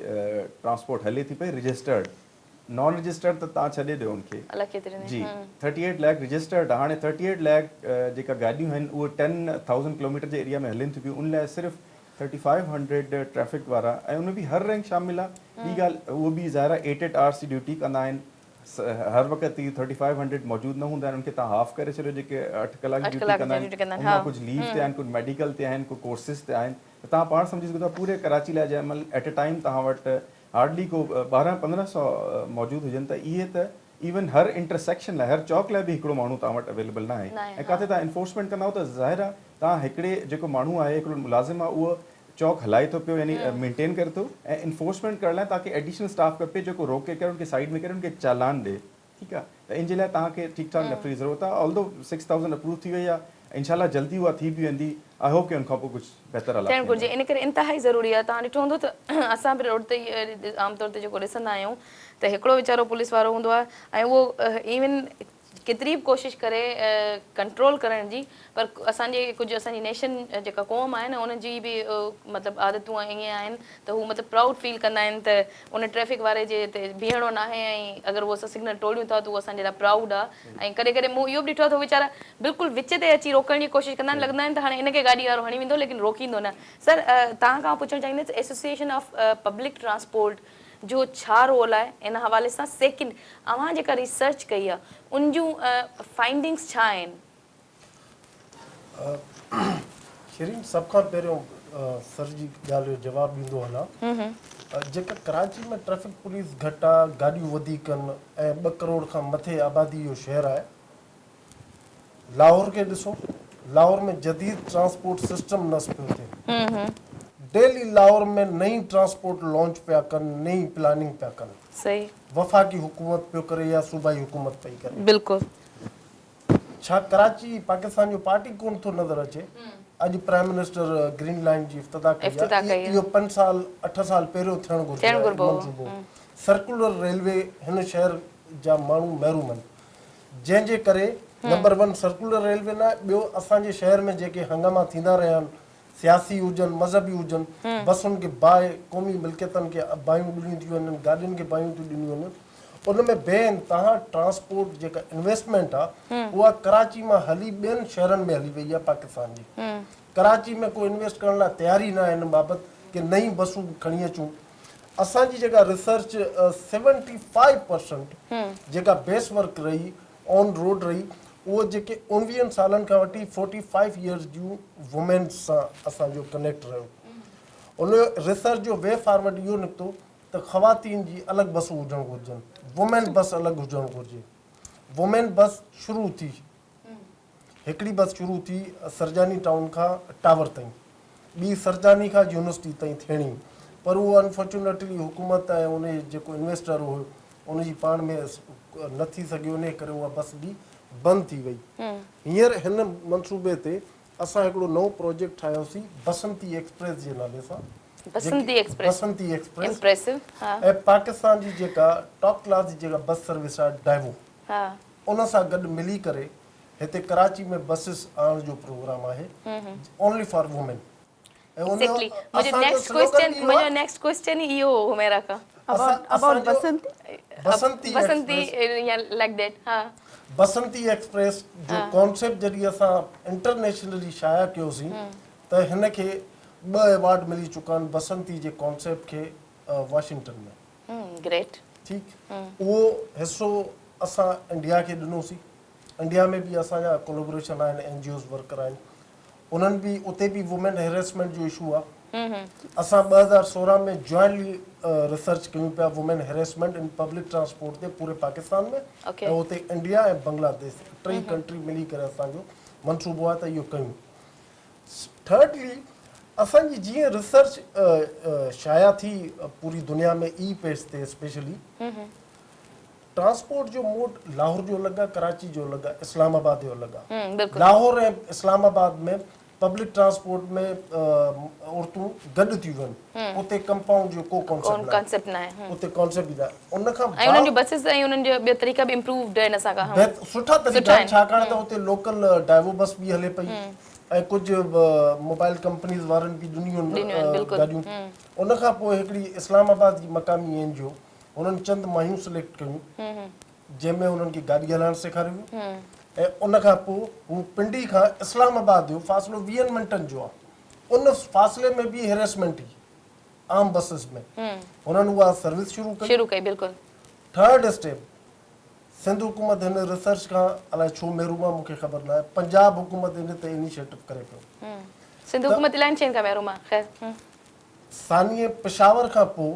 ٽرانسپورٽ هلي ٿي پئي رجسٽرڊ نان رجسٽرڊ ته توهان ڇڏي ڏيو ان کي الائي ڪيتري جي 38 ليک رجسٽرڊ هاڻي 38 ليک جيڪا گاڏيون آهن اهي 10000 ڪلوميٽر جي ايريا ۾ هلن ٿيون پيون ان لاء صرف 3500 ٽريفڪ وارا ۽ ان ۾ به هر رينڪ شامل آهي ٻي ڳالهه اهو به ظاهر آهي ايٽ ايٽ آورس جي ڊيوٽي ڪندا آهن هر وقت اهي 3500 موجود نه هوندا آهن ان کي توهان هاف ڪري ڇڏيو جيڪي اٺ ڪلاڪ جي ڊيوٽي ڪندا آهن ان مان ڪجهه ليو تي آهن ڪجهه ميڊيڪل تي آهن ڪو ڪورسز تي آهن ته توهان پاڻ سمجهي سگهو ٿا پوري ڪراچي لاء جنهن مهل ايٽ اي ٽائيم توهان وٽ هارڊلي ڪو ٻارهن پندرهن سو موجود هجن ته اهي ته ايون هر انٽرسيڪشن لاء هر چوڪ لاء به هڪڙو ماڻهو توهان وٽ اويليبل نه آهي ۽ ڪاٿي توهان انفورسمينٽ ڪندا ته ظاهر آهي توهان هڪڙي جيڪو ماڻهو آهي هڪڙو ملازم آهي اهو چوڪ هلائي ٿو پيو يعني مينٽين ڪري ٿو ۽ انفورسمينٽ ڪرڻ لاء توهان کي ايڊيشنل اسٽاف کپي جيڪو روڪي ڪري ان کي سائيڊ ۾ ڪري ان کي چالان ڏي ٺيڪ آهي ته ان جي لاء توهان کي ٺيڪ ٺاڪ نفري جي ضرورت آهي آلدو 6000 اپروو ٿي وئي آهي انشاء الله جلدي اها ٿي به ويندي I hope ڪي ان کان پوء ڪجهه بهتر حالات ٿيڻ گهرجي ٿيندا. ان ڪري انتهائي ضروري آهي توهان ڏٺو هوندو ته اسان به روڊ تي عام طور تي جيڪو ڏسندا آهيون ته هڪڙو ويچارو پوليس وارو هوندو آهي ۽ اهو ايون ڪيتري به ڪوشش ڪري ڪنٽرول ڪرڻ جي پر اسان جي ڪجهه اسان جي نيشن جيڪا قوم آهي نه ان جي به مطلب عادتون ائين آهن ته هو مطلب پرائوڊ فيل ڪندا آهن ته ان ٽريفڪ واري جي تي بيهڻو ناهي ۽ اگر هو اسان سگنل ٽوڙيون ٿا ته اهو اسان جي لاء پرائوڊ آهي ۽ ڪڏهن ڪڏهن مون اهو به ڏٺو آهي ته هو ويچارا بلڪل وچ تي اچي روڪڻ جي ڪوشش ڪندا آهن لڳندا آهن ته هاڻي ان کي گاڏي وارو هڻي ويندو ليڪن روڪيندو نه سر توهان کان پڇڻ چاهيندس ايسوسيئيشن آف پبلڪ ٽرانسپورٽ جو ڇا رول آهي ان حوالي سان سيڪنڊ اوهان جيڪا ريسرچ ڪئي آهي ان جون فائنڊنگس ڇا آهن؟ شيرين سڀ کان پهريون سر جي ڳالهه جو جواب ڏيندو هلان جيڪا ڪراچي ۾ ٽريفڪ پوليس گهٽ آهي گاڏيون وڌيڪ آهن ۽ ٻه ڪروڙ کان مٿي آبادي جو شهر آهي لاهور کي ڏسو لاهور ۾ جديد ٽرانسپورٽ سسٽم نصب پيو ٿئي ڊيلي لاهور ۾ نئين ٽرانسپورٽ لانچ پيا ڪن نئين پلاننگ پيا ڪن وفاقي حڪومت پيو ڪري يا صوبائي حڪومت پئي ڪري بلڪل ڇا ڪراچي پاڪستان جو پارٽ ئي ڪون ٿو نظر اچي اڄ پرائم منسٽر گرين لائين جي افتتاح ڪئي آهي اهو پنج سال اٺ سال پهريون ٿيڻ گهرجي منصوبو سرڪولر ريلوي هن شهر جا ماڻهو محروم آهن جنهن جي ڪري نمبر ون سرڪولر ريلوي نه ٻيو اسان جي شهر ۾ جيڪي هنگاما ٿيندا رهيا آهن سياسي هجن مذهبي هجن بسن کي باهه قومي ملڪيتن کي باهيون ڏنيون ٿيون وڃن گاڏين کي باهيون ٿيون ڏنيون وڃن ان ۾ بي انتها ٽرانسپورٽ جيڪا انويسٽمينٽ آهي اها ڪراچي مان هلي ٻين شهرن ۾ هلي وئي آهي پاڪستان جي ڪراچي ۾ ڪو انويسٽ ڪرڻ لاء تيار ئي نه آهي ان بابت ڪي نئين بسون کڻي اچون اسان جي جيڪا ريسرچ 75% جيڪا بيس ورڪ رهي آن روڊ رهي اهو جيڪي اوڻويهن سالن کان وٺي 45 ايئرز جون وومينز سان اسان جو ڪنيڪٽ رهيو ان ريسرچ جو وي فارورڊ اهو نڪتو ته خواتين جي الڳ بسون هجڻ گهرجن وومين بس الڳ هجڻ گهرجي وومين بس شروع ٿي هڪڙي بس شروع ٿي سرجاني ٽائون کان ٽاور تائين ٻي سرجاني کان يونيورسٽي تائين ٿيڻي پر اهو انفارچونيٽلي حڪومت ۽ ان جيڪو انويسٽر هو ان جي پاڻ ۾ نه ٿي سگهيو انهي ڪري اها بس به بند ٿي وئي هينئر هن منصوبي تي اسان هڪڙو نئون پروجيڪٽ ٺاهيوسين بسنتي ايڪسپريس جي نالي سان بسنتي ايڪسپريس بسنتي ايڪسپريس ۽ پاڪستان جي جيڪا ٽاپ ڪلاس جي جيڪا بس سروس آهي ڊائيوو ان سان گڏ ملي ڪري هتي ڪراچي ۾ بسز آڻڻ جو پروگرام آهي اونلي فار وومين ۽ ان جو ايگزيڪٽلي منهنجو اسان جو نيڪسٽ سلوگن ڪوئسچن به اهو منهنجو آهي نيڪسٽ ڪوئسچن ئي اهو هو حميرا کان اسان ابائوٽ اسان جو بسنتي بسنتي بسنتي ايڪسپريس يا لائڪ that ها بسنتي ايڪسپريس جو ڪانسيپٽ جڏهن اسان انٽرنيشنلي شايع ڪيوسين ته هن کي ٻه ايوارڊ ملي چڪا آهن بسنتي جي ڪانسيپٽ کي واشنگٽن ۾ گريٽ ٺيڪ اهو حصو اسان انڊيا کي ڏنوسين انڊيا ۾ به اسان جا ڪولابوريشن آهن اين جي اوز ورڪر آهن انهن به اتي به وومين هيريسمينٽ جو اشو آهي اسان 2016 ۾ جوائنٽلي ريسرچ ڪيون پيا women harassment in public transport تي پوري پاڪستان ۾ ۽ اتي انڊيا ۽ بنگلاديش ٽئي ڪنٽري ملي ڪري اسان جو منصوبو آهي ته اهو ڪيون ٿرڊلي اسان جي جيئن ريسرچ شايع ٿي پوري دنيا ۾ اي پيس تي اسپيشلي ٽرانسپورٽ جو موڊ لاهور جو الڳ آ ڪراچي جو الڳ آ اسلام آباد جو الڳ آ لاهور ۽ اسلام آباد ۾ پبلڪ ٽرانسپورٽ ۾ عورتون گڏ ٿيون وڃن اتي ڪمپائونڊ جو ڪو ڪانسيپٽ ناهي اتي ڪانسيپٽ ئي ناهي ان کان ۽ انهن جون بسز ۽ انهن جو ٻيو طريقا به امپرووڊ آهن اسان کان سٺا طريقا آهن ڇاڪاڻ ته اتي لوڪل ڊائيوو بس به هلي پئي ۽ ڪجهه موبائل ڪمپنيز وارن به ڏنيون آهن گاڏيون ان کان پوء هڪڙي اسلام آباد جي مقامي اين جي او هنن چند مايون سليڪٽ ڪيون جنهن ۾ هنن کي گاڏي هلائڻ سيکاريو ويو ۽ ان کان پوء هو پنڊي کان اسلام آباد جو فاصلو ويهن منٽن جو آهي ان فاصلي ۾ به هيريسمينٽ هئي عام بسز ۾ هنن اها سروس شروع ڪئي شروع ڪئي بلڪل. ٿرڊ اسٽيپ سنڌ حڪومت هن ريسرچ کان الائي ڇو محروم آهي مون کي خبر ناهي پنجاب حڪومت ان تي انيشيٽو ڪري پيو سنڌ حڪومت الائي شين کان محروم آهي خير. ثانيه پشاور کان پوء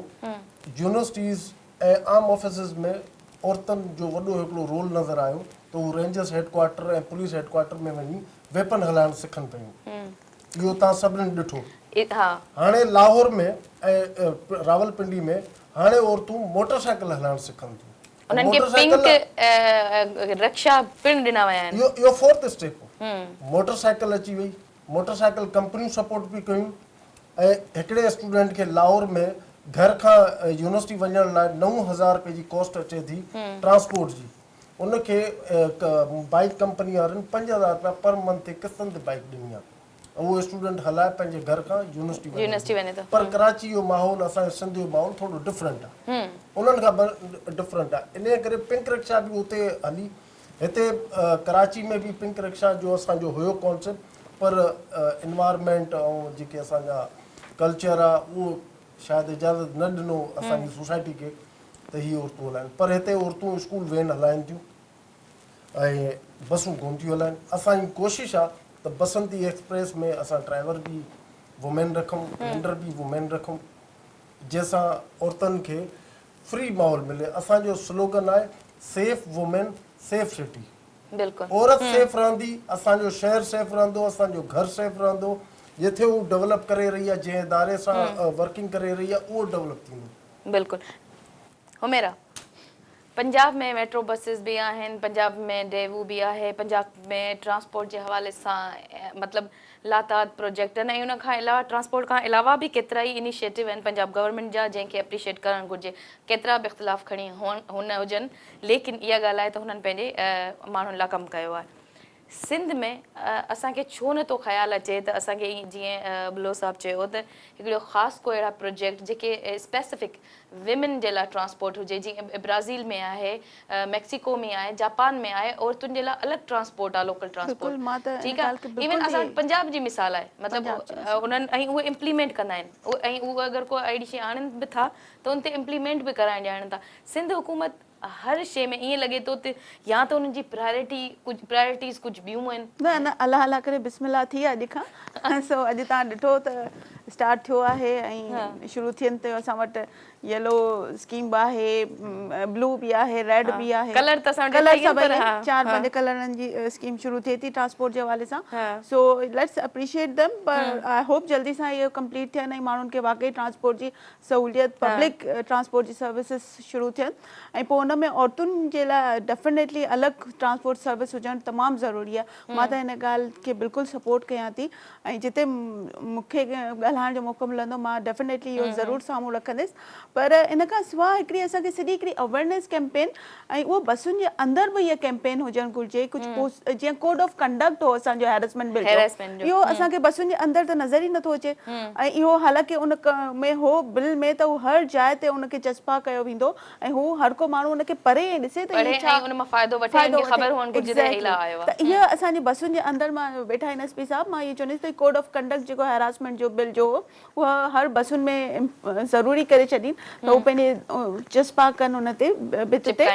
يونيورسٽيز ۽ عام آفيسز ۾ عورتن جو وڏو هڪڙو رول نظر آيو ته هو rangers head quarter ۽ police head quarter ۾ وڃي ويپن هلائڻ سکن پيون. اهو توهان سڀني ڏٺو. هاڻي لاهور ۾ ۽ راولپنڊي ۾ هاڻي عورتون موٽر سائيڪل هلائڻ سکن ٿيون. انهن کي پنڪ رڪشا پڻ ڏنا ويا آهن. اهو فورٿ اسٽيپ هو. موٽر سائيڪل اچي وئي، موٽر سائيڪل ڪمپنيون سپورٽ پئي ڪيون ۽ هڪڙي اسٽوڊنٽ کي لاهور ۾ گهر کان يونيورسٽي وڃڻ لاء 9000 رپئي جي ڪاسٽ اچي ٿي ٽرانسپورٽ جي، ان کي بائيڪ ڪمپني وارن 5000 رپيا پر منٿ تي قسطن تي بائيڪ ڏني آهي اهو اسٽوڊنٽ هلائي پنهنجي گهر کان يونيورسٽي وڃي ٿو. پر ڪراچي جو ماحول اسان جو سنڌ جو ماحول ٿورو ڊفرنٽ آهي انهن کان ڊفرنٽ آهي انهي ڪري پنڪ رڪشا به اتي هلي. هتي ڪراچي ۾ به پنڪ رڪشا جو اسان جو هيو ڪانسيپٽ پر انوائرمينٽ ۽ جيڪي اسان جا ڪلچر آ اهو شايد اجازت نه ڏنو اسان جي سوسائٽي کي ته هي عورتون هلائن پر هتي عورتون اسڪول وين هلائن ٿيون ۽ بسون ڪون ٿيون هلائن اسان جي ڪوشش آ ته بسنتي ايڪسپريس ۾ اسان ڊرائيور به وومين رکون ڪلينڊر به وومين رکون جنهن سان عورتن کي فري ماحول ملي اسان جو سلوگن آهي سيف وومين سيف سٽي بلڪل عورت سيف رهندي اسان جو شهر سيف رهندو اسان جو گهر سيف رهندو جٿي هو ڊولپ ڪري رهي آهي جنهن اداري سان ورڪنگ ڪري رهي آهي اهو ڊولپ ٿيندو. بلڪل حميرا پنجاب ۾ ميٽرو بسز به آهن پنجاب ۾ ڊيوو به آهي پنجاب ۾ ٽرانسپورٽ جي حوالي سان مطلب لاتعداد پروجيڪٽ آهن ۽ ان کان علاوه ٽرانسپورٽ کان علاوه به ڪيترائي انيشيٽو آهن پنجاب گورنمينٽ جا جنهن کي اپريشيٽ ڪرڻ گهرجي ڪيترا به اختلاف کڻي هن هجن ليڪن اها ڳالهه آهي ته هنن پنهنجي ماڻهن لاء ڪم ڪيو آهي سنڌ ۾ اسان کي ڇو نه ٿو خيال اچي ته اسان کي جيئن بلو صاحب چيو ته هڪڙو خاص ڪو اهڙا پروجيڪٽ جيڪي اسپيسفڪ ويمن جي لاء ٽرانسپورٽ هجي جيئن برازيل ۾ آهي ميڪسيڪو ۾ آهي جاپان ۾ آهي عورتن جي لاء الڳ ٽرانسپورٽ آهي لوڪل بلڪل مان ٽرانسپورٽ ته ان ٺيڪ ڳالهه کي آهي ايون بلڪل اسان وٽ به پنجاب جي مثال آهي مطلب پنجاب جي مثال انهن ۽ اهي امپليمينٽ ڪندا آهن ۽ اهي اگر ڪو اهڙي شي آڻن به ٿا ته ان تي امپليمينٽ به ڪرائڻ ڄاڻن ٿا سنڌ حڪومت هر شيء ۾ ائين لڳي ٿو ته يا ته انهن جي پرائرٽي ڪجهه پرائرٽيز ڪجهه ٻيون آهن. نه نه الله الله ڪري بسم الله ٿي اڄ کان سو اڄ توهان ڏٺو ته اسٽارٽ ٿيو آهي ۽ شروع ٿين ٿيون اسان وٽ يلو اسڪيم به آهي بلو به آهي ريڊ به آهي ڪلر ته اسان وٽ ڪلر سڀئي آهن چار پنج ڪلرن جي اسڪيم شروع ٿئي ٿي ٽرانسپورٽ جي حوالي سان سو ليٽس اپريشيٽ ديم پر I hope جلدي سان اهو ڪمپليٽ ٿين ۽ ماڻهن کي واقعي ٽرانسپورٽ جي سهوليت پبلڪ ٽرانسپورٽ جي سروسز شروع ٿين ۽ پوء ان ۾ عورتن جي لاء ڊيفنيٽلي الڳ ٽرانسپورٽ سروس هجڻ تمام ضروري آهي مان ته هن ڳالهه کي بلڪل سپورٽ ڪيان ٿي ۽ جتي مون کي ڳالهائڻ جو موقعو ملندو مان ڊيفنيٽلي اهو ضرور سامهون رکنديس پر ان کان سواء هڪڙي اسان کي سڄي هڪڙي اويرنيس ڪيمپين ۽ اهو بسن جي اندر به اها ڪيمپين هجڻ گهرجي ڪجهه پوسٽ جيئن ڪوڊ آف ڪنڊڪٽ هو اسان جو هيرسمينٽ بل جو اهو اسان کي بسن جي اندر ته نظر ئي نٿو اچي ۽ اهو حالانڪه ان ۾ هو بل ۾ ته هو هر جاء تي ان کي چسپا ڪيو ويندو ۽ هو هر ڪو ماڻهو ان کي پڙهي ۽ ڏسي ته هي ڇا ان مان فائدو وٺي ان کي خبر هئڻ گهرجي ته هي لاء آيو آهي ته اها اسان جي بسن جي اندر مان ويٺا آهن ايس پي صاحب مان اهو چوندس ته ڪوڊ آف ڪنڊڪٽ جيڪو هيراسمينٽ جو بل جو هو اها هر بسن ۾ ضروري ڪري ڇڏين ته هو پنهنجي چسپا ڪن ان تي ڀت تي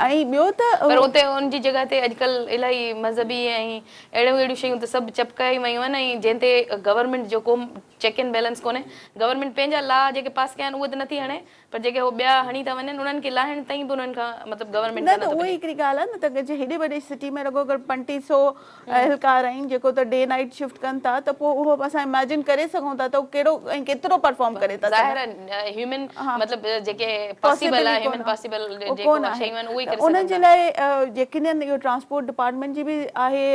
۽ ٻيو ته پر اتي ان جي جڳهه تي اڄڪلهه الاهي مذهبي ۽ اهڙيون اهڙيون شيون ته سڀ چپڪائي ويون آهن ۽ جنهن تي گورنمينٽ جو ڪو چيڪ اينڊ بيلنس ڪونهي گورنمينٽ پنهنجا لا جيڪي پاس ڪيا آهن اهي ته نٿي هڻي پر جيڪي هو ٻيا هڻي ٿا وڃن انهن کي لاهڻ تائين به انهن کان مطلب گورنمينٽ نه ته اها ئي هڪڙي ڳالهه آهي نه ته جي هيڏي وڏي سٽي ۾ رڳو اگر پنٽيهه سو اهلڪار آهن جيڪو ته ڊي نائيٽ شفٽ ڪن ٿا ته پوء اهو به اسان اميجن ڪري سگهون ٿا ته هو ڪهڙو ۽ ڪيترو پرفارم ڪري ٿا ظاهر آهي هيومن مطلب جيڪي پاسيبل آهي هيومن پاسيبل جيڪو شيون آهن اهي ئي ڪري سگهن ٿا. انهن جي لاء يقينن اهو ٽرانسپورٽ ڊپارٽمينٽ جي به آهي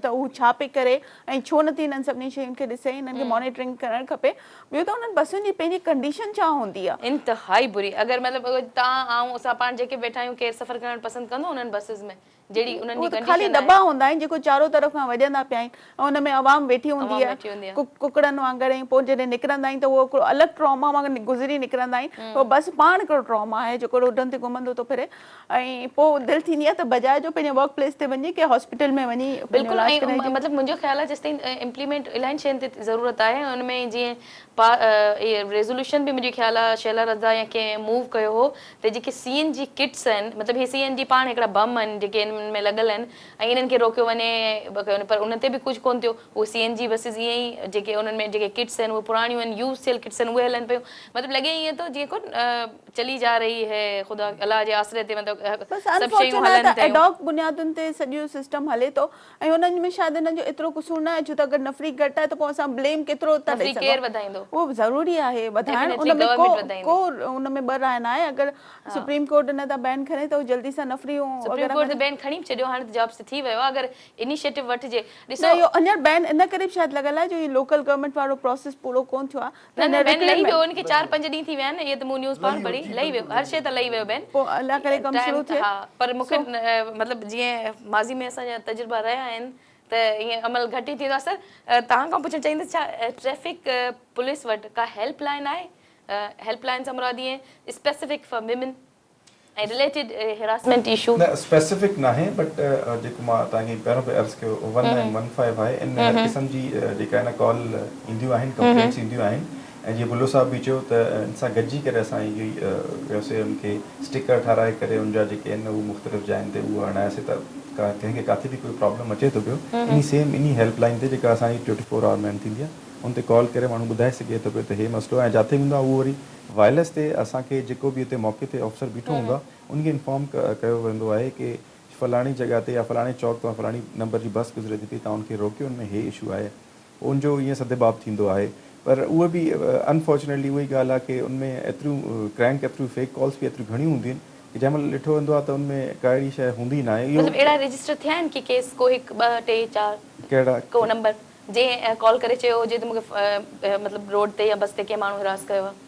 ته هو ڇا پئي ڪري ۽ ڇو نٿي انهن سڀني شين کي ڏسي انهن کي مانيٽرنگ ڪرڻ کپي. ٻيو ته انهن بسن جي پنهنجي ڪنڊيشن ڇا هوندي آ. انتهائي بري اگر مطلب تان آئون اسان پاڻ جيڪي به ويٺا آهيون ڪير سفر ڪرڻ پسند ڪندو انهن بسز ۾ جهڙي انهن جي اهي ته خالي ڪنڊيشن آهي. ڏٻا هوندا آهن جيڪو چارو طرف کان وڄندا پيا آهن ۽ ان ۾ عوام ويٺي هوندي عوام آ ويٺي هوندي آ. ڪڪڙن وانگر ۽ پوء جڏهن نڪرندا آهن ته اهو هڪڙو الڳ ٽراما مان گذري نڪرندا آهن اهو بس پاڻ هڪڙو ٽراما آهي جيڪو روڊن تي گهمندو ٿو ڦري ۽ پوء دل ٿيندي آهي ته بجاء جو پنهنجي ورڪ پليس تي وڃي ڪنهن هاسپيٽل ۾ وڃي پنهنجو بلڪل علاج ۽ ڪرائجي. مطلب منهنجو خيال آهي جيستائين امپليمينٽ الاهين شين تي ضرورت آهي ان ۾ جيئن پا ريزوليوشن به منهنجو خيال آهي شهلا رضا يا ڪنهن موو ڪيو هو ته جيڪي سي اين جي ڪٽس آهن مطلب هي سي اين جي پاڻ هڪڙا بم آهن جيڪي انهن ۾ لڳل آهن ۽ انهن کي روڪيو وڃي پر ان تي به ڪجهه ڪونه ٿيو اهي سي اين جي بسز ائين ئي جيڪي انهن ۾ جيڪي ڪٽس آهن اهي پراڻيون آهن يوز ٿيل ڪٽس آهن اهي هلن پيون مطلب لڳي ائين ٿو جيئن ڪو چلي جا رهي هي خدا الله جي آسري تي مطلب بس سڀ شيون انفارچونيٽ آهي هلن ته پيون. ايڊاڪ بنيادن تي سڄو سسٽم هلي ٿو ۽ انهن ۾ شايد انهن جو ايترو قصور نه آهي ڇو ته اگر نفري گهٽ آهي ته پوء اسان بليم ڪيترو ٿا ڏئي نفري ڪير سگهون وڌائيندو؟ اهو ضروري آهي وڌائڻ ڊيفينيٽلي ان ۾ ڪو گورنمينٽ وڌائيندي. ڪو ان ۾ ٻه راء نه آهي اگر سپريم ڪورٽ ان تان بين کڻي ته هو جلدي سان نفريون سپريم وغيره ڪورٽ ته کڻي. بين کڻي به ڇڏيو هاڻي ته جابس ته ٿي ويو آهي اگر انيشيٽو وٺجي نه ڏسو اهو اڃا بين ان ڪري به شايد لڳل آهي جو هي لوڪل گورنمينٽ وارو پراسيس پورو ڪونه ٿيو آهي نه نه بين لهي ويو ان کي 4 5 ڏينهن ٿي ويا آهن اهي ته مون نيوز پاڻ پڙهي لهي ويو هر شي ته لهي ويو بين پوء الله ڪري ڪم شروع ٿئي ها پر مون کي مطلب جيئن ماضي ۾ اسان جا تجربا رهيا آهن ته ائين عمل گهٽ ئي ٿيندو آهي سر توهان کان پڇڻ چاهيندس ڇا ٽريفڪ پوليس وٽ ڪا هيلپ لائن آهي هيلپ لائن سان مراد ائين specific for women ۽ related harassment issue. نه اسپيسفڪ ناهي بٽ جيڪو مان توهان کي پهريون به عرض ڪيو 1915 آهي ان ۾ هر قسم جي جيڪا آهي نه ڪال اينديون آهن ڪمپلينٽس اينديون آهن ۽ جيئن بلو صاحب به چيو ته ان سان گڏجي ڪري اسان اهو ئي ڪيوسي ان کي اسٽيڪر ٺهرائي ڪري ان جا جيڪي آهن اهي مختلف جاين تي اهو هڻاياسي ته ڪنهن کي ڪاٿي به ڪوئي پرابلم اچي ٿو پيو انهي سيم انهي هيلپ لائن تي جيڪا اسان جي ٽوئنٽي فور آور مين ٿيندي آهي ان تي ڪال ڪري ماڻهو ٻڌائي سگهي ٿو پيو ته هي مسئلو آهي ۽ جاٿي هوندو آهي اهو وري وائرليس تي اسان کي جيڪو به اتي موقعي تي آفيسر بيٺو هوندو آهي ان کي انفارم ڪيو ويندو آهي ڪي فلاڻي جڳهه تي يا فلاڻي چوڪ تان فلاڻي نمبر جي بس گذري ٿي پئي توهان ان کي روڪيو ان ۾ هي اشو آهي پوء ان جو ائين سد باب ٿيندو آهي پر اهي به انفارچونيٽلي اها ئي ڳالهه آهي ڪي ان ۾ ايتريون ڪرينڪ ايتريون فيڪ ڪالز به ايتريون گهڻيون هونديون آهن ڪي جنهن مهل ڏٺو ويندو آهي ته ان ۾ ڪا اهڙي شيء هوندي ناهي اهو مطلب اهڙا رجسٽر ٿيا آهن ڪي ڪيس ڪو هڪ ٻه ٽي چار ڪهڙا ڪو نمبر جنهن ڪال ڪري چيو هجي ته مون کي مطلب روڊ تي يا بس تي ڪنهن ماڻهو هراس ڪيو آهي.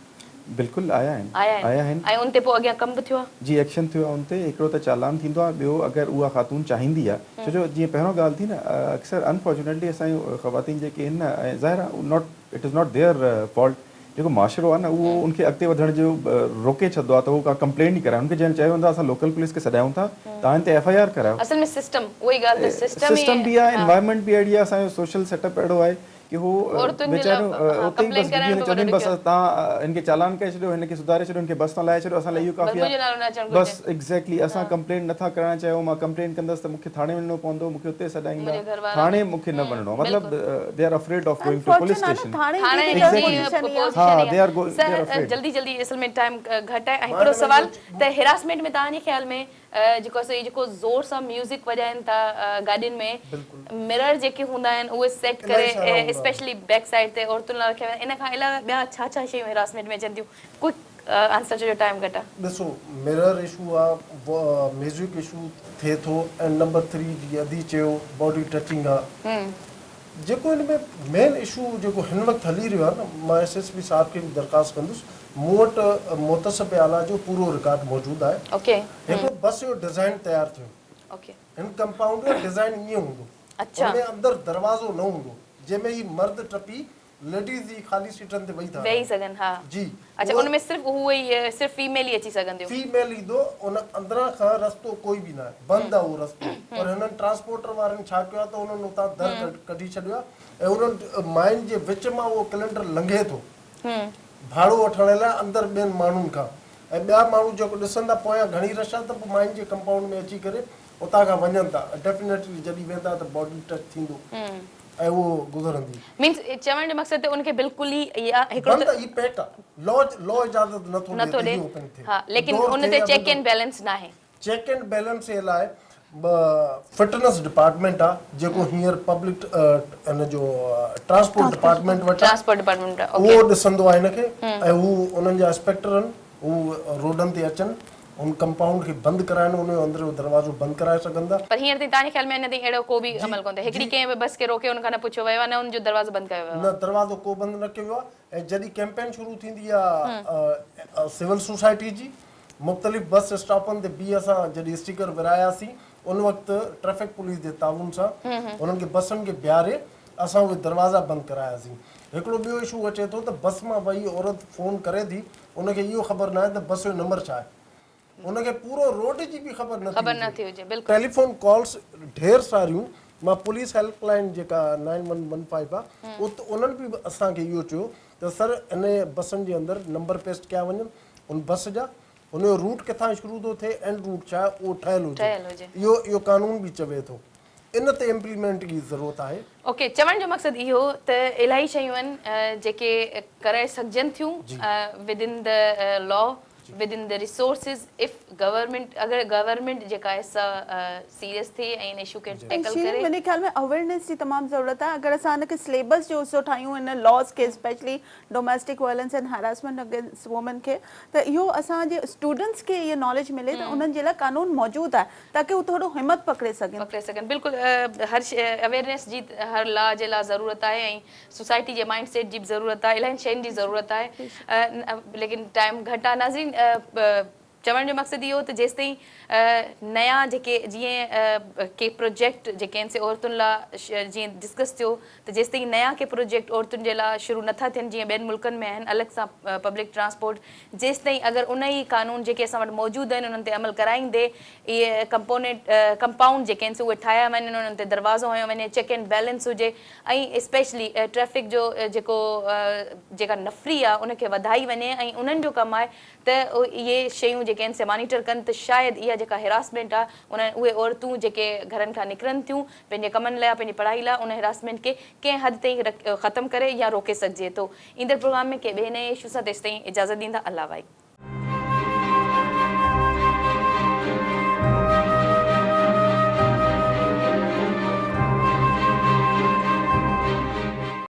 بلڪل آيا آهن. آيا آهن ۽ ان تي پوء اڳيان ڪم به ٿيو آهي. جي ايڪشن ٿيو آهي ان تي هڪڙو ته چالان ٿيندو آهي ٻيو اگر اها خاتون چاهيندي آهي ڇو جو جيئن پهريون ڳالهه ٿي نه اڪثر انفارچونيٽلي اسان جون خواتين جيڪي آهن نه ۽ ظاهر آهي not it is not their fault جيڪو معاشرو آهي نه اهو ان کي اڳتي وڌڻ جو روڪي ڇڏندو آهي ته هو ڪا ڪمپلينٽ ئي ڪرائي ان کي جنهن چيو ويندو آهي اسان لوڪل پوليس کي سڏايون ٿا توهان هن تي ايف I R ڪرايو. اصل ۾ سسٽم اها ئي ڳالهه ته سسٽم ئي سسٽم به آهي انوائرمينٽ به اهڙي آهي اسان جو سوشل سيٽ اپ اهڙو آهي ڪي هو عورتن جي لاء ويچاريون اتي ئي ڪمپلين بس ڪرائڻ ڊڄي به چونديون وڏو آهن بس ڏکيو توهان هن کي چالان ڪري ڇڏيو هن کي سڌاري ڇڏيو هن کي بس تان لاهي ڇڏيو اسان لاء اهو بس ڪافي منهنجو آهي نالو نه اچڻ بس گهرجي ايگزيڪٽلي اسان ڪمپلينٽ نٿا ڪرائڻ چاهيون مان ڪمپلينٽ ڪندس ته مون کي ٿاڻي وڃڻو پوندو مون کي اتي سڏائيندا منهنجي گهر وارا ٿاڻي مون کي نه وڃڻو آهي مطلب they are afraid of going to police unfortunate آهي نه اسٽيشن ٿاڻي ٿاڻي جي به جي پوزيشن اها پوزيشن ها اها they are go they are sir afraid. جلدي جلدي اصل ۾ ٽائيم گهٽ آهي ۽ مان هڪڙو هن ۾ سوال اهو ته هراسمينٽ ۾ توهان جي خيال ۾ جيڪو آهي سو هي جيڪو زور سان ميوزڪ وڄائن ٿا گاڏين ۾ بلڪل مرر جيڪي هوندا آهن اهي سيٽ الاهي ڪري سارا هوندا آهن. اسپيشلي بيڪ سائيڊ تي عورتن لاء رکيا ويندا آهن ان کان علاوه ٻيا ڇا ڇا شيون هراسمينٽ ۾ اچن ٿيون ڪوئڪ آنسر ڇو جو ٽائيم گهٽ آهي. ڏسو مرر اشو آ ميوزڪ اشو ٿئي ٿو ۽ نمبر ٿري جي ادي چيو باڊي ٽچنگ آ جيڪو ان ۾ مين اشو جيڪو هن وقت هلي رهيو آ نه مان ايس ايس پي صاحب کي به درخواست ڪندس مون وٽ محتسب اعليٰ جو پورو رڪارڊ موجود آهي اوڪي هڪڙو بس جو ڊزائن تيار ٿيو اوڪي هن ڪمپائونڊ جو ڊزائن ائين هوندو اڇا ان ۾ اندر دروازو نه هوندو جنهن ۾ هي مرد ٽپي ليڊيز جي خالي سيٽن تي ويهي ٿا ويهي سگهن ها جي اڇا ان ۾ صرف هو ئي صرف فيميل ئي اچي سگهنديون. فيميل ايندو ان اندران کان رستو ڪوئي به ناهي بند آهي اهو رستو پر هنن ٽرانسپورٽر وارن ڇا ڪيو آهي ته انهن اتان در ڪڍي ڇڏيو آهي ۽ انهن ماين جي وچ مان اهو ڪلينڊر لنگهي ٿو ڀاڙو وٺڻ لاء اندر ٻين ماڻهن کان ۽ ٻيا ماڻهو جيڪو ڏسن ٿا پويان گهڻي رش آهي ته پوء ماين جي ڪمپائونڊ ۾ اچي ڪري اتان کان وڃن ٿا ڊيفينيٽلي جڏهن ويندا ته باڊي ٽچ ٿيندو ۽ اهو گذرندي. مينس چوڻ جو مقصد ته ان کي بلڪل ئي يا هڪڙو بند ته هي پيڪ آ لا لا اجازت نه ٿو نٿو ڏي ته ڏي هي اوپن ٿئي ها ليڪن ڊور ان ٿئي تي يا چيڪ ونڊو اينڊ بيلنس ناهي. چيڪ اينڊ بيلنس جي لاء فٽنس ڊپارٽمينٽ آ جيڪو هينئر پبلڪ ان جو ٽرانسپورٽ ڊپارٽمينٽ وٽ آ ٽرانسپورٽ ڊپارٽمينٽ آ اوڪي اهو ڏسندو آ هن کي ۽ هو انهن جا انسپيڪٽر آهن هو روڊن تي اچن ان ڪمپائونڊ کي بند ڪرائن ان جو اندر جو دروازو بند ڪرائي سگهن ٿا. پر هينئر تائين توهان جي خيال ۾ اڃا تائين اهڙو ڪو به جي عمل ڪونه ٿيو هڪڙي جي ڪنهن به بس کي روڪي ان کان نه پڇيو ويو آهي نه ان جو دروازو بند ڪيو ويو نه آهي. دروازو ڪو بند نه ڪيو ويو آهي ۽ جڏهن ڪيمپين شروع ٿيندي آهي سول سوسائٽي جي مختلف بس اسٽاپن تي به اسان جڏهن اسٽيڪر ورهاياسين ان وقت ٽريفڪ پوليس جي تعاون سان انهن کي بسن کي بيهاري اسان اهي دروازا بند ڪراياسين. هڪڙو ٻيو اشو اچي ٿو ته بس مان ويهي عورت فون ڪري ٿي ان کي اهو خبر ناهي ته بس جو نمبر ڇا آهي. ان کي پورو روڊ جي به خبر نه خبر ٿي نه هجي. ٿي هجي بلڪل. ٽيليفون ڪالز ڍير ساريون مان پوليس هيلپ لائين جيڪا نائين ون ون فائيو آهي ات انهن به اسان کي اهو چيو ته سر ان بسن جي اندر نمبر پيسٽ ڪيا وڃن ان بس جا ان جو روٽ ڪٿان شروع ٿو ٿئي اينڊ روٽ ڇا آهي اهو ٺهيل هجي ٺهيل هجي. اهو اهو قانون به چوي ٿو ان تي امپليمينٽ جي ضرورت آهي. اوڪي چوڻ جو مقصد اهو ته الاهي شيون آهن جيڪي ڪرائي سگهجن ٿيون with in the law Within the resources if government اگر گورنمينٽ جيڪا آهي سا سيريس ٿئي ۽ ان اشو کي ٽيڪل شيرين ڪري. منهنجي خيال ۾ اويرنيس جي تمام ضرورت آهي اگر اسان ان کي سليبس جو حصو ٺاهيون ان لاز کي specially domestic violence and harassment against women کي ته اهو اسان جي اسٽوڊنٽس کي اها ناليج ملي ته انهن جي لاء قانون موجود آهي تاڪه هو ٿورو همت پڪڙي سگهن. پڪڙي سگهن بلڪل هر شي اويرنيس جي هر لا جي لا ضرورت آهي ۽ سوسائٽي جي مائنڊ سيٽ جي به ضرورت آهي الاهين شين جي ضرورت آهي ليڪن ٽائيم گهٽ آهي ناظرين چوڻ جو مقصد اهو ته جيستائين نيا جيڪي جيئن ڪي پروجيڪٽ جيڪي آهن سي عورتن لا جيئن ڊسڪس ٿيو ته جيستائين نيا ڪي پروجيڪٽ عورتن جي لا شروع نٿا ٿين جيئن ٻين ملڪن ۾ آهن الڳ سان پبلڪ ٽرانسپورٽ جيستائين اگر ان ئي قانون جيڪي اسان وٽ موجود آهن انهن تي عمل ڪرائيندي اهي ڪمپونينٽ ڪمپائونڊ جيڪي آهن سي اهي ٺاهيا وڃن انهن تي دروازو هنيو وڃي چيڪ اينڊ بيلنس هجي ۽ اسپيشلي ٽريفڪ جو جيڪو جيڪا نفري آهي ان کي وڌائي وڃي ۽ انهن جو ڪم آهي ته اهي شيون جيڪي آهن سي مانيٽر ڪن ته شايد اها جيڪا هراسمينٽ آهي انهن اهي عورتون جيڪي گهرن کان نڪرن ٿيون پنهنجي ڪمن لاء پنهنجي پڙهائي لاء ان هراسمينٽ کي ڪنهن حد تائين ختم ڪري يا روڪي سگهجي ٿو. ايندڙ پروگرام ۾ ڪنهن ٻئي نئين اشو سان تيستائين اجازت ڏيندا الله وائي.